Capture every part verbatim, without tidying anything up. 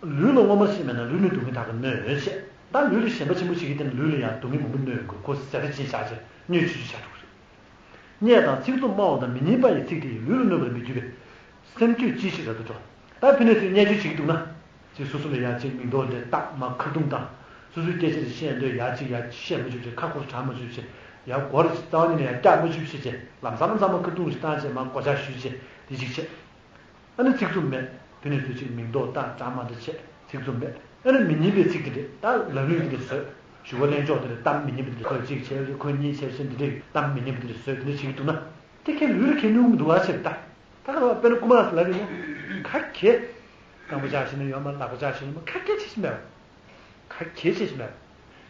ལུས་ལ་མངོན་པར་ཤེས་མེད་ན་ལུས་ནི་སྡུག་བསྔལ་དག་གིས་གནོན་ཡོད་ཅེས། ད་ལུས་ལ་ཞེན་པ་ཆེན་པོ་བྱེད་ཀྱི་དེ་ནི་ལུས་ལ་ཡང་སྡུག་བསྔལ་མང་པོ་གནོན་ཡོང་གི། ཁོ་ཟད་འགྲེལ་ཅན་བཞག་ཅེས་སྣོད་ཆུད་ཟོས་བཞག་འགྲོ་གི་རེད། སྙད་དང་ཚིག་རྩུབ་སྨྲ་བ་དང་མི་སྙན་པ་ཡི་ཚིག་དེ་ཡིས་ལུས་ལ་གནོད་པར་མི་འགྱུར་བས། སེམས་ཁྱོད་ཅི་ཞིག་རབ་ཏུ་འགྲོ། ད་ཕི་ནས་ཚུར་བརྙས་བཅོས་བྱེད་ཀྱི་འདུག་ན། ཅིག་སོ་སོ་ལ་ཡ་གཅིག་མིང་འདོགས་འདྲ་བཏགས་མ་ཁ་རྡུང་དང་། སོ་སོའི་སྐད་ཆ་དེ་བཤད་འདོད་ཡ་གཅིག་ཡ་བཤད་མ་བཅུག་བྱས། ཁ་སྐོར་དྲག་མ་བཅུག་བྱས། ཡ་སྒོར་རྩ་བ་ཉིད་ནས་ཡ་སྐྱག་མ་བཅུག་བྱས་བྱས། ལམ་སང་ལམ་སང་མ་ཁ་རྡུང་ཞིག་བཏང་བྱས། མ་སྒོ་ལྕགས་གཞུས་བྱས། དེ་གཅིག་བྱས། ཨ་ནི་ཚིག་རྩུབ་མེད། ཕི་ནས་ཚུར་གཅིག་མིང་འདོགས་བཏགས་བཏགས་མ་འདྲ་བྱས། ཚིག་རྩུབ་མེད། ཨ་ནི་མི་སྙན་པའི་ཚིག་དེ་འདྲས། ད་ལམ་ལུགས་དེ་འདྲས་བཟོས། ཞུ་བ་ལེན་ཕྱོགས་དེ་འདྲས། གཏམ་མི་སྙན་པ་དེ་འདྲས། ཁོས་གཅིག་བྱས། ཁོས་གཉིས་བྱས་ཟེར། འདི་འདྲས་གཏམ་མི་སྙན་པ་དེ་འདྲས་བཟོས། དེ་འདྲས་བྱེད་ཀྱི་འདུག་ན། དེ་ཁྱེད་ལུས་ལ་ཁྱེད་སྣུམ་འདུག་ཨ་ཆེ་བ་ད། ད་ག་ལ་དཔེར་ན་རྐུ་མ་ལ་ལབ་ཡིན་ན། ག་གེ། རྐང་པ་ཆག་ཤི་ན་ཡོད་མ། ལག་པ་ཆག་ཤི་ན་མ། ག་གེ་ཆེ་ཤི་མེད་པ། ག་གེ་ཆེ་ཤི་མེད་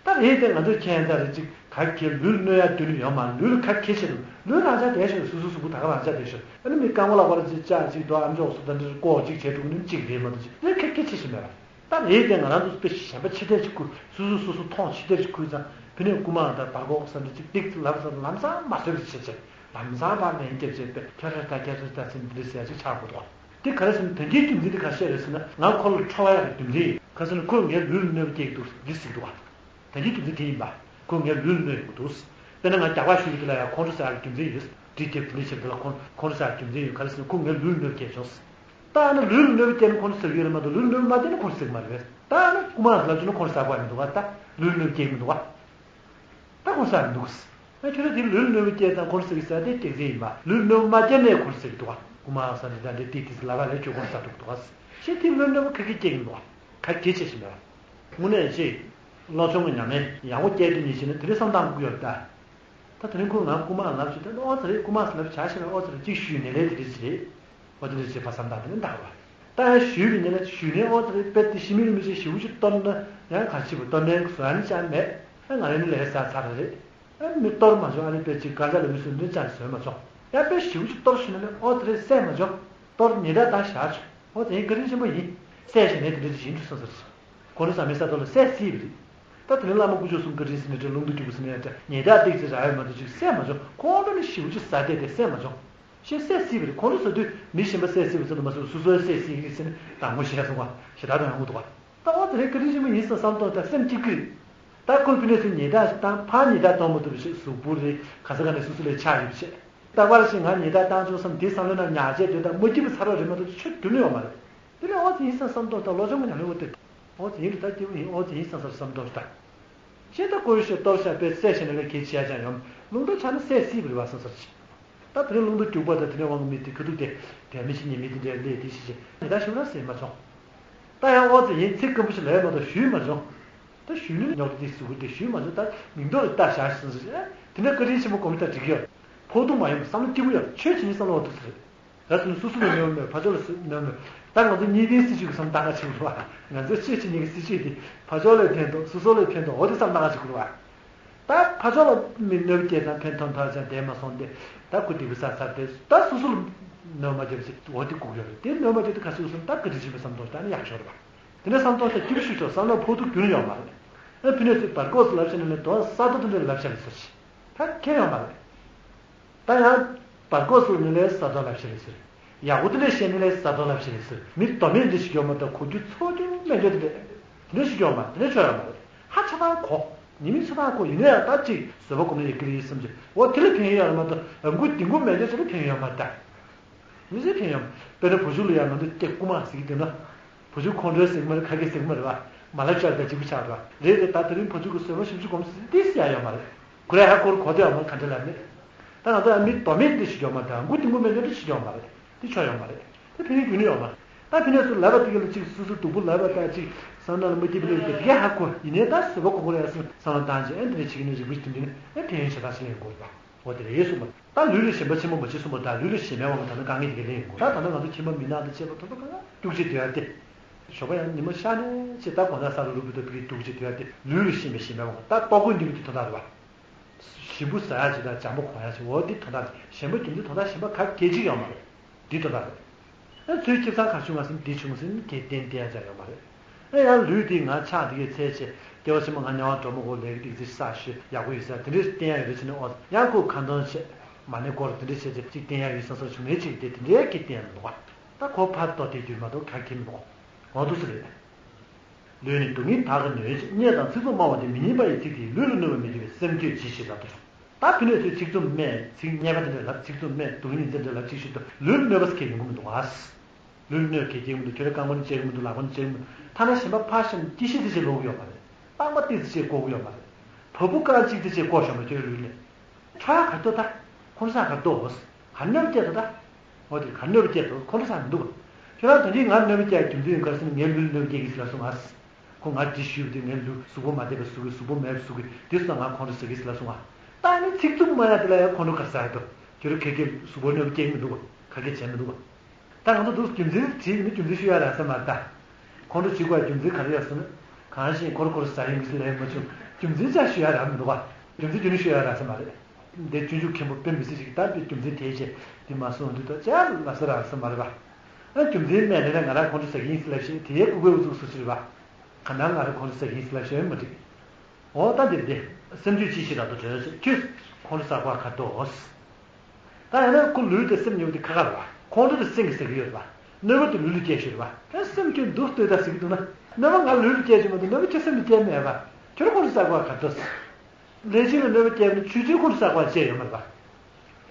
པ། ད་རེད་དེ་ང་ཚོ་ཁྱེད་ཚ་རེ་གཅིག་ག་གེ་ལུས་གནོད་ཡ་དུས་ནི་ཡོད་མ། ལུས་ལ་ག་གེ་ཆེ་འདུག་ལུས་རང་ཆ་དེ་ཤོར། སོ་སོ་གཟུགས་པོ་ད་ག་རང་ཆ་དེ་ཤོར། ཨ་ནི་མི་རྐང་པ་ལག་པ་ལ་གཅིག་ལྕགས་གཅིག་རྡོ་ཨ་མཆོག་སོགས་ད་འདྲ་བཀོག་གཅིག་བྱས་འགྲོ་གི་ནི་གཅིག་རེད་མ་གཏོགས། ཅིག་ལུས་ག་གེ་ཆེ་ཤི་མེད་པ། ད་རེད་དེ་ང་རང་ཚོ་དཔེ་ཞེན་པ་ཆེ་ཐེར་ཅིག་ཁུར། སོ་སོ་སོ་སོ་མཐོང་ཆེ་ཐེར་ཅིག་ཁུར་ཙང་། ཕི་ནས་རྐུ་མ་དང་བར་གོག་ས་འདྲ་ཅིག་ཏིག་ཙི་ལབ་ཙང་ལམ་སང་མ་བཟོད་པ་བྱེད་བྱེད། ལམ་སང་ཕར་ལན་རྒྱབ་བྱས་པས་ཁྱོད་རེ་ད་ཁྱོད་རེ་ད་ཟེར་འདི་རེད་ཟེར་ཡ་ཅིག་ཆགས་དགོས་འདུག་དེ་ག་རེ་ཟེར་ན་དོན་གྱི་རྒྱུ་མཚན་དེ་ག་བཤད་རེད་ཟེར་ན། ང་ཁོ་ལ་ཁྲོ་བ་ཡག་གི་རྒྱུ་མཚན་ཡིན། ག་ཟེར་ན་ཁོས་ངའི་ལུས་ལ་གནོད་པ་སྐྱེལ་གྱི་འདུག་འདི་ཟེར་གྱི་འདུག་བ། དོན་གྱི་རྒྱུ་མཚན་དེ་ཡིན་པ། ཁོས་ངའི་ལུས་ལ་གནོད་ཡོང་གི་འདུག་དཔེར་ན་ང་རྒྱག་པ་ཞུ་གི་དེ་ལ་ཡང་ཁོང་ཁྲོ་ཟ་ཡག་གི་རྒྱུ་མཚན་ཡོད། འདི་རྒྱབ་དེ་འདྲ་བྱེད་པ་དེ་ལ་ཁོང་ཁོང་ཁྲོ་ཟ་ཡག་གི་རྒྱུ་མཚན་ཡོད། ག་རེ་ཟེར་ན་ཁོས་ངའི་ལུས་ལ་གནོད་པ་སྐྱེལ་བྱུང་། ད་ཨ་ན་ལུས་ལ་གནོད་པ་སྐྱེལ་ན་ཁོང་ཁྲོ་ཟ་གི་ཡོད་རེད་མ་གཏོགས། ལུས་ལ་གནོད་པ་མ་སྐྱེལ་ན་ཁོང་ཁྲོ་ཟ་གི་མ་རེད་པས། ད་ཨ་ན་རྐུ་མ་ལབ་བྱུང་ན་ཁོང་ཁྲོ་ཟ་གི་མི་འདུག་བ། ད་ལུས་ལ་གནོད་པ་སྐྱེལ་གི་མི་འདུག་བ། ད་ཁོང་ཁྲོ་ཟ་གི་མི་འདུག་ཨ་ཁྱོད་རང་དེ་ལུས་ལ་གནོད་པ་སྐྱེལ་ཙང་ཁོང་ཁྲོ་ཟ་གི་ཟེར་དེ་སྐྱག་རྫུན་ཡིན་པ། ལུས་ལ་གནོད་པ་མ་སྐྱེལ་ནས་ཁོང་ཁྲོ་ཟ་གི་འདུག་བ། རྐུ་མ་ཟ་འདི་ད་འདི་ཏིག་ཏིག་ལབ་པ་ལས་ཁྱོད་ཁོང་ཁྲོ་ཟ་འདུག་འདུག་བ། ཞེས་དེ་ལུས་ལ་གནོད་པ་ག་གེ་སྐྱེལ་གི་མི་འདུག་བ། ག་གེ་བྱེད་བཞིན་མེད་པ། དངོས་གནས་ཅིག་བློ་སྦྱོང་གི་ཉམས་ལེན་ཡག་པོ་བསྐྱལ་དུས་ཉིན་ཞིག་ན་དེ་འདྲའི་བསམ་སྟངས་དགོས་ཀྱི་ཡོད་རེད་ད། ད་དེ་རིང་ཁོས་ང་རྐུ་མ་ལབ་བྱས། ད་ཨོ་ཙི་རེད། རྐུ་མ་ལབ་བྱས་ཤེས་ན་ཨོ་ཙི་རེད། གཅིག་ཞུས་ནས་ལས་དེ་འདྲ་ཞིག་རེད། ཨོ་དེ་འདྲ་ཞིག་བ་བསམ་སྟངས་དེ་འདྲ་འདྲ་བ། ད་ཡང་ཞུས་པའི་ཉིན་ལ་ཞུས་ནས་ཨོ་ཙི་རེད། དཔེ་དེ་ཤི་མིན་རུ་མི་ཆེ་ཞེ་པོ་ཅིག་གཏོར་ན་ཡང་ག་ཅི་བ་གཏོར་ནས་བཟོ་ཡ་ནི་ཅང་མེད། ཨ་ང་རང་ནི་ལས་ཟ་ཚར་རེད། ཨ་མི་གཏོར་མ་བྱུང་། ཨ་ནི་དཔེ་ཅིག་ག་ལ་ལ་མི་སུ་འདི་ཅང་བཟོས་མ་བྱུང་། ཡང་དཔེ་ཞེ་པོ་ཅིག་གཏོར་ཤི་ན་ནི་ཨོ་ཙི་རེད། བསད་མ་བྱུང་། གཏོར་ཉེས་དག་བཏང་བཞག་བྱུང་། ཨོ་ཙི་ཡིན་བཀའ་དྲིན་ཆེན་པོ་ཡིན། བསད་བྱས་ནས་དེ་འདྲ་ཅིག་ཡིན་འགྲོ་སོང་ཟེར། ཁོང་ཁྲོ་ཟ་མི་ས་ཐོག་ལ་བསད་སྲིད་པ་རེད། ད་དེ་རིང་བླ་མ་སྐུ་ཕྱོགས་གསུམ་བཀའ་དྲིན་ཟེར་ནས་དེ་རླུང་རྟ་རྒྱུག་པ་ཟེར་ནས་དེ་ཉེས་དག་ཏིག་ཙི་རག་ཡོད་མ་གཏོགས་ཅིག་བསད་མ་བྱུང་། ཁོང་ཁྲོ་ནི་ཞེ་པོ་ཅིག་ཟ་བསྡད་དེ་བསད་མ་བྱུང་། ཞེས་བསད་སྲིད་པ་རེད། ཁོང་ཁྲོ་ཟ་དུས་མི་གཞན་པ་བསད་སྲིད་པ་ཟེར་དུ་མ་ཟད་སོ་སོ་བསད་སྲིད་ཀྱི་རེད་ཟེར་ནས་དང་པོ་བཤད་སོང་བ། ཞེ་དྲག་དང་ཡོང་གི་འདུག་བ། ད་ཨོ་ཙི་རེད། བཀའ་དྲིན་ཆེན་པོ་ཡིན་བསམ་བསམ་དོན་དང་སེམས་སྐྱིད་ཀྱི་རེད། ད་ཁོས་ཕི་ནས་ཚུར་ཉེས་དག་ཞིག་བཏང་། ཕར་ཉེས་དག་གཏོང་མ་ཐུབ་པ་ཞིག་གཟུགས་པོ་རེད། ག་ས་ག་ནས་སོ་སོ་ལ་ཆགས་ཡོད་པ་ཞིག་ད་པར་ཞིག་ང་ཉེས་དག་བཏང་བྱུང་བསམ་འདི་བསམ་བློ་ནང་ཉར་བྱས་སྡོད་དང་མ་སྐྱིད་པ་ཚ་རོགས་རེད་མ་གཏོགས་ཆོས་རྒྱུན་ཡོད་མ་རེད། དེ་ལས་ཨོ་ཙི་ཡིན་བསམ་བསམ་དོན་དང་བློ་སྦྱོང་གི་ཉམས་ལེན་འོ་དེ། ཨོ་ཙི་ཡིན་རེད། ད་སྐྱིད་པོ་ཡིན། ཨོ་ཙི་ཡིན་བསམ་བསམ་བསམ་དོན་དང་། ཤེས་ད་ཀོ་ཡོ་ཤེས་གཏོར་བཤགས་པས་བསད་བྱས་ནས་ལས་གལ་ཆེ་ཡ་ཅང་ཡོང་། རླུང་རྟ་ཆག་ན་བསད་སྲིད་པ་རེད་བ་བསམ་ས་རེད། ད་དེ་རིང་རླུང་རྟ་རྒྱུག་པ་དང་དེ་ནས་དབང་གི་མི་དེ་ཁ་ཐུག་དེ་དེ་མི་ཤི་ཉེས་མི་དེ་འདྲའི་ལས་དེ་ཤི་ཤི་ཉེས་ད་ཤི་བ་ཟེར་མ་བྱུང་། ད་ཡང་ཨོ་ཙི་ཡིན་ཚིག་སྐམ་པོ་ཞིག་ལབ་ཡ་མ་གཏོགས་ཞུས་མ་བྱུང་། ད་ཞུས་ནས་ཉོག་དེ་ཟུག་གི་དེ་ཞུས་མ་བྱུང་། ད་མིང་ཐོག་ལ་ལྟ་བཞག་ཟིན་ཟིན་ཨེ་དེ་འདྲ་བཀའ་དྲིན་ཆེན་པོ་གོམས་ད་འགྲིག་གི་ཡོད། ཕོག་ཐུག་མ་ཡོང་བསམ་བློ་སྐྱིད་པོ་ཡོད། ཆོས་བྱེད་ཉིན་བསམ་བློ་འོ་ཐུག་ཟེར། ད་དུང་སོ་སོ་ལ་གནོད་མེད། ཕར་ཕྱོགས་ལ་གནོད་མེད། ད་ང་ཚོ་གཉིས་ལྡན་སྲིད་བྱུས་ཀྱི་བསམ་བློ་གཏོང་ག་བྱེད་དགོས་རེད་བ། ང་ཚོའི་ཆོས་བྱེད་མཁན་གྱི་སྲིད་བྱུས་དེ་ཕར་ཕྱོགས་ལ་ཕན་ཐོགས་སོ་སོ་ལ་ཕན་ཐོགས་འོ་དེ་བསམ་བློ་གཏོང་ག་བྱེད་དགོས་རེད་བ། ད་ཕར་ཕྱོགས་ལ་མི་གནོད་པ་སྐྱེལ་ཙང་ཕན་ཐོགས་ཐག་ཅང་བསྡད་མ་སོང་སྟེ། ད་ཁོ་སྡིག་པ་བསགས་ཚར་ཏེ་ད་སོ་སོ་ལ་གནོད་མ་བྱེད་པ་ཞིག་འོ་དེ་སྒུག་ཡོད་རེད། དེ་གནོད་མ་བྱེད་དུས་ག་ཚོད་སོང་ད་བཀའ་དྲིན་ཆེན་པོ་བསམ་བློ་གཏོང་ད་ནི་ཡག་ཤོས་རེད་བ། དེ་འདྲའི་བསམ་བློ་གཏོང་ད་སྐྱིད་པོ་ཞིག་ཆོག་བསམ་བློ་ཕོག་ཐུག་རྒྱུན་ཡོད་མ་རེད། ཨ་ཕི་ནས་ཚུར་བར་སྐོར་སུ་ལབ་བྱས་ནས་ལས་དོན་ས་ཐོག་དེ་འདྲའི་ལབ་བྱས་ནས་ཟེར་ཞིག་ད་ཁྱེད་ཡོད་མ་རེད། ད་ཡང་བར་སྐོར་སོགས་ནི་ལས་ས་དོན་ལབ་ཤེས་རེད་ཟེར། ཡག་པོ་དེ་ལས་བཤད་ནི་ལས་ས་དོན་ལབ་ཤེས་རེད་ཟེར། མི་དོ་མེད་འདི་ཞིག་ཡོད་མ་ད་གོ་རྒྱུ་ཚོར་རྒྱུ་སྨན་བཅོས་དེ་འདྲས་དེ་འདྲས་ཞིག་ཡོད་མ་དེ་འདྲས་ཆོག་ཡོད་མ་རེད། ཧ་ཆ་ཚང་གོ། ཉི་མིག་ཆ་ཚང་གོ་ཡིན་ན་ཡང་ད་ཅིག་བཟོད་པ་སྒོམ་ན་ཡག་གི་རེད་བསམ་གྱི་འོ་དེ་ལས་ཕན་ཡོན་ཡོད་མ་ད་ཨ་མགུ་ལྡིང་གོ་སྨན་བཅོས་དེ་ལས་ཕན་ཡོན་ཡོད་མ་ད། མི་ཚེ་ཕན་ཡོན་དཔེར་ན་བུ་ཆུང་ལ་ཡང་ང་ཚོ་སྐྱེ་རྐུ་མ་ཟེར་གྱི་འདུག་ན། བུ་ཆུང་ཁོང་ཁྲོའི་ཟེགས་མ་རེད་ཁ་སྐད་ཟེགས་མ་རེད་བ། མ་ལབ་ཤར་དང་གཅིག་པུ་ཆགས་རེད་བ། རེད་རེད་ད་དེ་རིང་བུ་ཆུང་གི་བཟོད་པ་ཞིབ་ཞིབ་སྒོམ་ཟེར་ཏི་སི་ཡ་ཡོད་མ་རེད། ཁོ་རང་ཧ་ཁོར་གོ་དེ་ཡོད་མ་རེད་ག་འདྲ་ལབ་ནས། ད་ང་ཚོ་ཡང་མི་དོ་མེད་འདི་ཞིག་ཡོད་མ་རེད་མགོ་ལྡིང་གོ་མེད་འདི་ཞིག་ཡོད་མ་རེད། འདི་ཆོག་ཡོད་མ་རེད། དེ་ཕན་ཡོན་རྒྱུན་ནས་ཡོད་མ་རེད། ད་ཕན་ཡོན་ཚུར་ལབ་པ་དེ་ག་ལ་གཅིག་སོ་སོ་སྡུག་པོ་ལབ་པ་དང་གཅིག་བསམ་ན་ལ་མ་སྐྱིད་པ་ལབ་པ་དེ་ག་ཧ་གོ་ཡིན་ནའི་ད་བཟོད་པ་གོ་གོ་རེད་ཟེར་བསམ་བློ་བཏང་བྱས་ཨེ་འདི་འདྲ་བྱེད་ཀྱི་ན་རིག་པ་ཞིག་འདི་ནས་ཨེ་ཕན་ཡོན་ཆེ་ཐག་ཆེ་ལེན་དགོས་རེད་པ། འོ་དེ་རེད་གསུངས་པ། ད་ལུས་ལ་ཞེན་པ་ཆེན་པོ་མ་བྱེད་གསུངས་པ་དང་ལུས་ལ་ཞེན་པའི་དབང་གིས་ད་ནི་དཀའ་ངལ་དེ་ག་ལེན་ཡོང་གི་ད་ད་ནི་ང་ཚོ་ཁྱིམ་པ་མི་ནག་དང་བཅས་པ་ཐོབ་པ་གང་ལ་སྡུག་ཅིག་སྡོད་ཡ་སྟེ། ཞོགས་པ་ཡང་ཉི་མ་ཤར་ནས་ཅི་ད་དགོང་དག་ས་རུབ་རུབ་ཏུ་ཕ་གི་སྡུག་ཅིག་སྡོད་ཡ་སྟེ་ལུས་ལ་ཞེན་པའི་ཞེན་པའི་དབང་གིས་ད་ལྟོ་གོས་འདི་གི་དུས་ཐོག་ད་རེད་བ། ཞིམ་པོ་ཟ་ཡ་ཅིག་དང་འཇམ་པོ་གོན་ཡ་ཅིག་འོ་འདི་དོན་དག་ཞེན་པ་རྒྱུ་འདི་དོན་དག་ཞེན་པ་ག་གེ་ཅིག་ཡོད་མ་རེད། འདི་དོན་དག་རེད། ཨ་ཚོའི་ཁྱིམ་ཚང་ག་བྱུང་བ་ཟིན་འདི་བྱུང་ཟིན་གེ་བསྟན་བསྟན་ཡ་ཅག་ཡོད་མ་རེད། ཨ་ཡང་ལུས་འདི་ང་ཕྱག་འདི་གའི་ཚད་ཆེ། སྐྱེ་བ་ཕྱི་མ་ང་དམྱལ་བ་འགྲོ་མ་དགོས་ལས་ཀྱི་སྡིག་ཚིག་བསགས་ཤོས་ཡག་པོ་ཡོད་ས་དེ་འདྲས་བསྟན་ཡ་ཡོད་རེད་ཟེར་ནས་ཨོ་ཡང་ཁོས་ཁ་འདོན་བྱེད། མ་ཎི་སྐོར་དེ་འདྲས་བྱེད་ཅིག་གཅིག་བསྟན་ཡ་ཡོད་བསམ་བསམ་བྱུང་ནས་ཅིག་དེ་དེ་འདྲས་ཀྱི་བསྟན་ཡ་མི་འདུག་བ། ད་ཁོ་ཕར་ལྟོ་དེ་དུས་མ་གཏོགས་ག་གེ་མི་འདུག་འོ་འདུག་སེ་རེད། ལུས་ནི་སྡུག་བསྔལ་དག་གིས་གནོད་བྱེད། བརྙས་དང་ཚིག་རྩུབ་སྨྲ་བ་དེ། མི་སྙན་པ་ཡི་ཚིག་དེས། ལུས་ལ་གནོད་པ་མི་བགྱིད་པའི། སེམས་ཁྱོད་ཇི་ཞིག་རབ་ཏུ་འཇོམས། ད་ཕི་ནས་ཚུར་ཚིག་རྩུབ་སྨྲས། ཚིག་ཉེས་པ་དེ་འདྲ་ལབ། ཚིག་རྩུབ་སྨྲས། སྡུག་བསྔལ་དེ་འདྲ་ལབ། ཅིག་ཞུ་དུས་ལུས་ལ་གནོད་པ་ཟེར་མཁན་ཡོང་གི་མི་འདུག་ག། ལུས་ལ་གནོད་པ་གང་ཡང་ཡོང་གི་མི་འདུག་ཁྱོད་རང་རྐང་མགོ་ནས་བཅད་ཀྱི་མི་འདུག་ལག་པ་ནས་བཅད་ཀྱི་མི་འདུག་ཐ་ན་གཞན་པ་ཕར་བཞག་ན་སྐྱི་ཤི་ཙི་ཅིག་སློང་གི་ཡོད་མ་རེད། རྟག་པ་ཏོག་ཙམ་ཅིག་བཀོག་གི་ཡོད་མ་རེད། བ་སྤུ་རྐང་གཅིག་ཙམ་ཅིག་བཀོག་ཤོར་མ་གཏོགས་ལུས་ལ། ཁྱོད་རང་ག་རེ་འདོད་ད། ཁོང་ཁྲོ་ཟ་ག་རེ་འདོད། ག་རེ་གནོད་པ་སྐྱེལ་འདོད་ད། འོ་དེ་ག་རེ་གནོད་པ་སྐྱེལ་འདོད། ཁོང་ཁྲོ་ཟ་མི་འདུག་ཁྱོད་རང་ད་གིན་ང་གནོད་པ་སྐྱེལ་རྒྱུ་མཚན་ཡོད་ག་རེ་ཟེར་ན། ངའི་ལུས་ལ་གནོད་པ་སྐྱེལ་གྱི་ཟེར་ལབ་སོང་ང་། ཁོ་ང་འདི་ཞུས་པ་དེ་ངའི་ལུས་གཟུགས་པོ་མ་བདེ་བ་བཟོ་གི། གཟུགས་པོ་མེད་པ་བཟོ་གི། དེ་སོང་ང་ཁོང་ཁྲོ་ཟ་གི་ཟེར་ལབ་སོང་ང་། ད་ནི་ཚིག་རྩུབ་སྨྲ་ཡ་དེ་ལ་ཡང་ཁོང་ཁྲོ་ག་རེ་ཟ་ཡ་འདུག་ཁྱོད་རང་ག་གེ་གཟུགས་པོ་གནོད་པ་སྐྱེལ་གྱི་མི་འདུག་ག་ག་གེ་བྱས་མི་འདུག་ག་ད་ང་ཚོ་འདུག་རྒྱུ་མཚན་བྲིས་ནི་རྒྱུ་མཚན་ཞུ་ཡ་རག་ས་མ་རེད་ད། ཁོང་ཁྲོ་བྱེད་དགོས་རྒྱུ་མཚན་ག་རེ་ཡོད་ཟེར་ན། གང་ཞིག་ཁོ་རང་ཁོ་རང་ཟ་ཡིན་གྱི་ལས་མ་བྱུང་། རྒྱུ་མཚན་ཅང་ཞུ་ཡ་རག་མི་འདུག་ག་རྒྱུ་མཚན་རྒྱུ་མཚན་ཞུ་ཡ་རག་ས་མ་རེད། འདི་སྤྱོད་འཇུག་མཁན་པོ་དཔེ་མི་སྲིད་ཅིག་ད་དཔེ་རྒྱུ་མཚན་དེའི་རྗེས་འདི་མ་གསུངས་དུས་ད་ཅང་ལབ་ས་རག་ས་མ་རེད་པ། ཨ་རྒྱུ་མཚན་མེད་ནས་ང་རང་ཁོང་ཁྲོ་ཟ་གི་ཡིན་ཟེར་ལབ་ཤེས་དེ་ཡའི་ཀུ་ཀུའི་འུ་ཚུགས་སུ་ཕྱིར་པ། ག་ན་ང་རང་ཁོང་ཁྲོ་ཟ་གི་ཡིན་ཟེར་ལབ་ཤེས་མ་འགྲིག་འོ་ད་འདིར་འདི། སེམས་ཁྱོད་ཅི་ཞིག་རབ་ཏུ་འཇོམས་ཟེར། ཁྱོད་ཁོང་ཁྲོ་ཟ་དགོས་ག་རེ་འདོད། ད་ཡང་ན་ཁོ་ལུས་དང་སེམས་གཉིས་པོ་དེ་ཁ་ཁ་རེད་པ། ཁོང་ཁྲོ་དེ་སེམས་ཀྱིས་ཟ་གི་ཡོད་རེད་པ། གནོད་པ་དེ་ལུས་ལ་སྐྱེལ་ཤོས་རེད་པ། ཨེ་སེམས་ཁྱོད་འདུག་ལྟོས་དང་ཟེར་གྱི་འདུག་ན། གནོད་པ་ང་ལུས་ལ་སྐྱེལ་གྱི་མ་གཏོགས་གནོད་པ་ཁྱོད་སེམས་ལ་སྐྱེལ་མེད་པ། ཁྱོད་ཁོང་ཁྲོ་ཟ་དགོས་ག་རེ་འདོད། ལས་ཅན་ལ་གནོད་པ་སྐྱེལ་ན་ཆོས་ཅན་ཁོང་ཁྲོ་ཟ་དགོས་བྱས་ཡོད་མ་རེད་པ།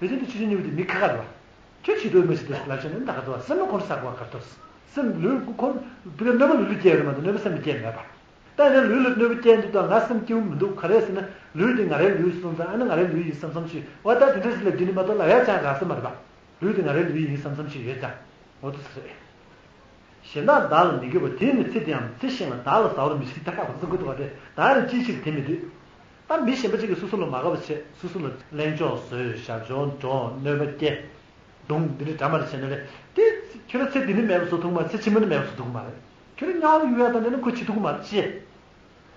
ལས་ཅན་དེ་ཆོས་ཅན་གཉིས་པོ་དེ་མི་ཁ་ཁ་རེད་པ། ཁྱོད་བྱེད་འདོད་མི་བྱེད་འདོད་ལབ་བྱས་ན་ད་ག་འདུག་བ། སེམས་ལ་ཁོང་ཁྲོ་ཟ་དགོས་ག་རེ་འདོད། སེམས་ལུས་ཁོང་དེ་ག་གནོད་པ་ལུས་ལ་སྐྱེལ་ཡོད་མ་གཏོགས་གནོད་པ་སེམས་ལ་སྐྱེལ་མེད་པ། ད་ནི་ལུས་ལ་གནོད་པ་སྐྱེལ་འདུག་དང་ང་སེམས་སྐྱིད་པོ་མི་འདུག་ག་རེ་ཟེར་ན། ལུས་དེ་ང་རའི་ལུས་སོང་ཙང་ཨ་ནི་ང་རའི་ལུས་ཡིན་བསམ་བསམ་ཞིག་འོ་ད་དེ་འདྲ་ཞིག་ལབ་རྒྱུ་ནི་མ་གཏོགས་ལབ་ཡ་ཅང་རག་ས་མ་རེད་པ། ལུས་དེ་ང་རའི་ལུས་ཡིན་བསམ་བསམ་ཞིག་ཡོད་ཙང་། འོ་དེ་ཚོ་རེད། གཞན་དག་བདག་ལ་མི་དགེ་བ། དེས་ནི་ཚེ་འདིའམ་ཚེ་གཞན་ལ། བདག་ལ་ཟ་བར་མི་བྱེད། ད་ག་བཟོ་དགོས་འདུག་ག་དེ་བདག་ནི་ཅིའི་ཕྱིར་དེ་མི་འདོད། ད་མི་གཞན་པ་གཅིག་གིས་སོ་སོ་ལ་མ་དགའ་བ་བྱེད། སོ་སོ་ལ་གླེན་ཕྱོགས་བཟོས། ཞབས་ཕྱི་འགྲོ། གནོད་པ་སྐྱེལ། རྡུང་། འདི་འདྲའི་འདྲ་མ་འདྲ་བྱས་ན་རེད་དེ། ཁྱོད་རང་ཚེ་འདི་ནི་མེད་པ་བཟོ་ཐུབ་མ་རེད། ཚེ་ཕྱི་མ་ནི་མེད་པ་བཟོ་ཐུབ་མ་རེད། ཁྱོད་རང་དམྱལ་བ་ལ་གཡུག་ཡ་དང་འདྲ་ན་ཁོ་བྱེད་ཐུབ་ཀྱི་མ་རེད་ཅེས།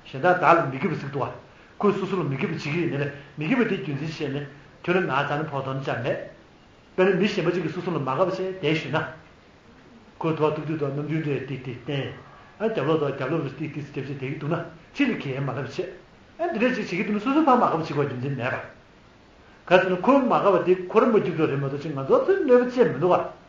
གཞན་དག་བདག་ལ་མི་དགེ་བ་ཟེར་གྱི་འདུག་བ། ཁོས་སོ་སོ་ལ་མི་དགེ་བ་བྱེད་ཀྱི་ཡོད་ནའི་ལས་མི་དགེ་བ་དེ་རྒྱུ་མཚན་བཤད་ནས་ཁྱོད་རང་ན་ཚ་ནས་ཕོག་དོན་ཅང་མེད། དཔེར་ན་མི་གཞན་པ་གཅིག་གིས་སོ་སོ་ལ་མ་དགའ་བ་བྱས་བསྡད་ཞུས་ན། ཁོས་དོ་ཐུག་དུས་དོ་ནམ་རྒྱུན་འདྲའི་ཏིག་ཏིག་བསྟན། ཨ་རྒྱབ་ལོག་དོ་རྒྱབ་ལོག་ལ་ཏིག་ཏིག་རྒྱབ་བྱས་བསྡད་ཀྱི་འདུག་ན་ཕྱི་ལ་གས་མ་ལབ་བྱས། ཨ་འདི་འདྲ་ཅིག་བྱེད་ཀྱི་འདུག་ན་སོ་སོ་ཕར་མ་དགའ་བ་བྱེད་དགོས་རྒྱུ་མཚན་མེད་པ། ག་ཟེར་ན་ཁོས་མ་དགའ་བ་དེ་ཁོ་རང་མ་སྐྱིད་པ་རེད་མ་གཏོགས་ཅིག་ང་ཚོ་ཚོས་གནོད་པ་བྱས་མི་འདུག་བ།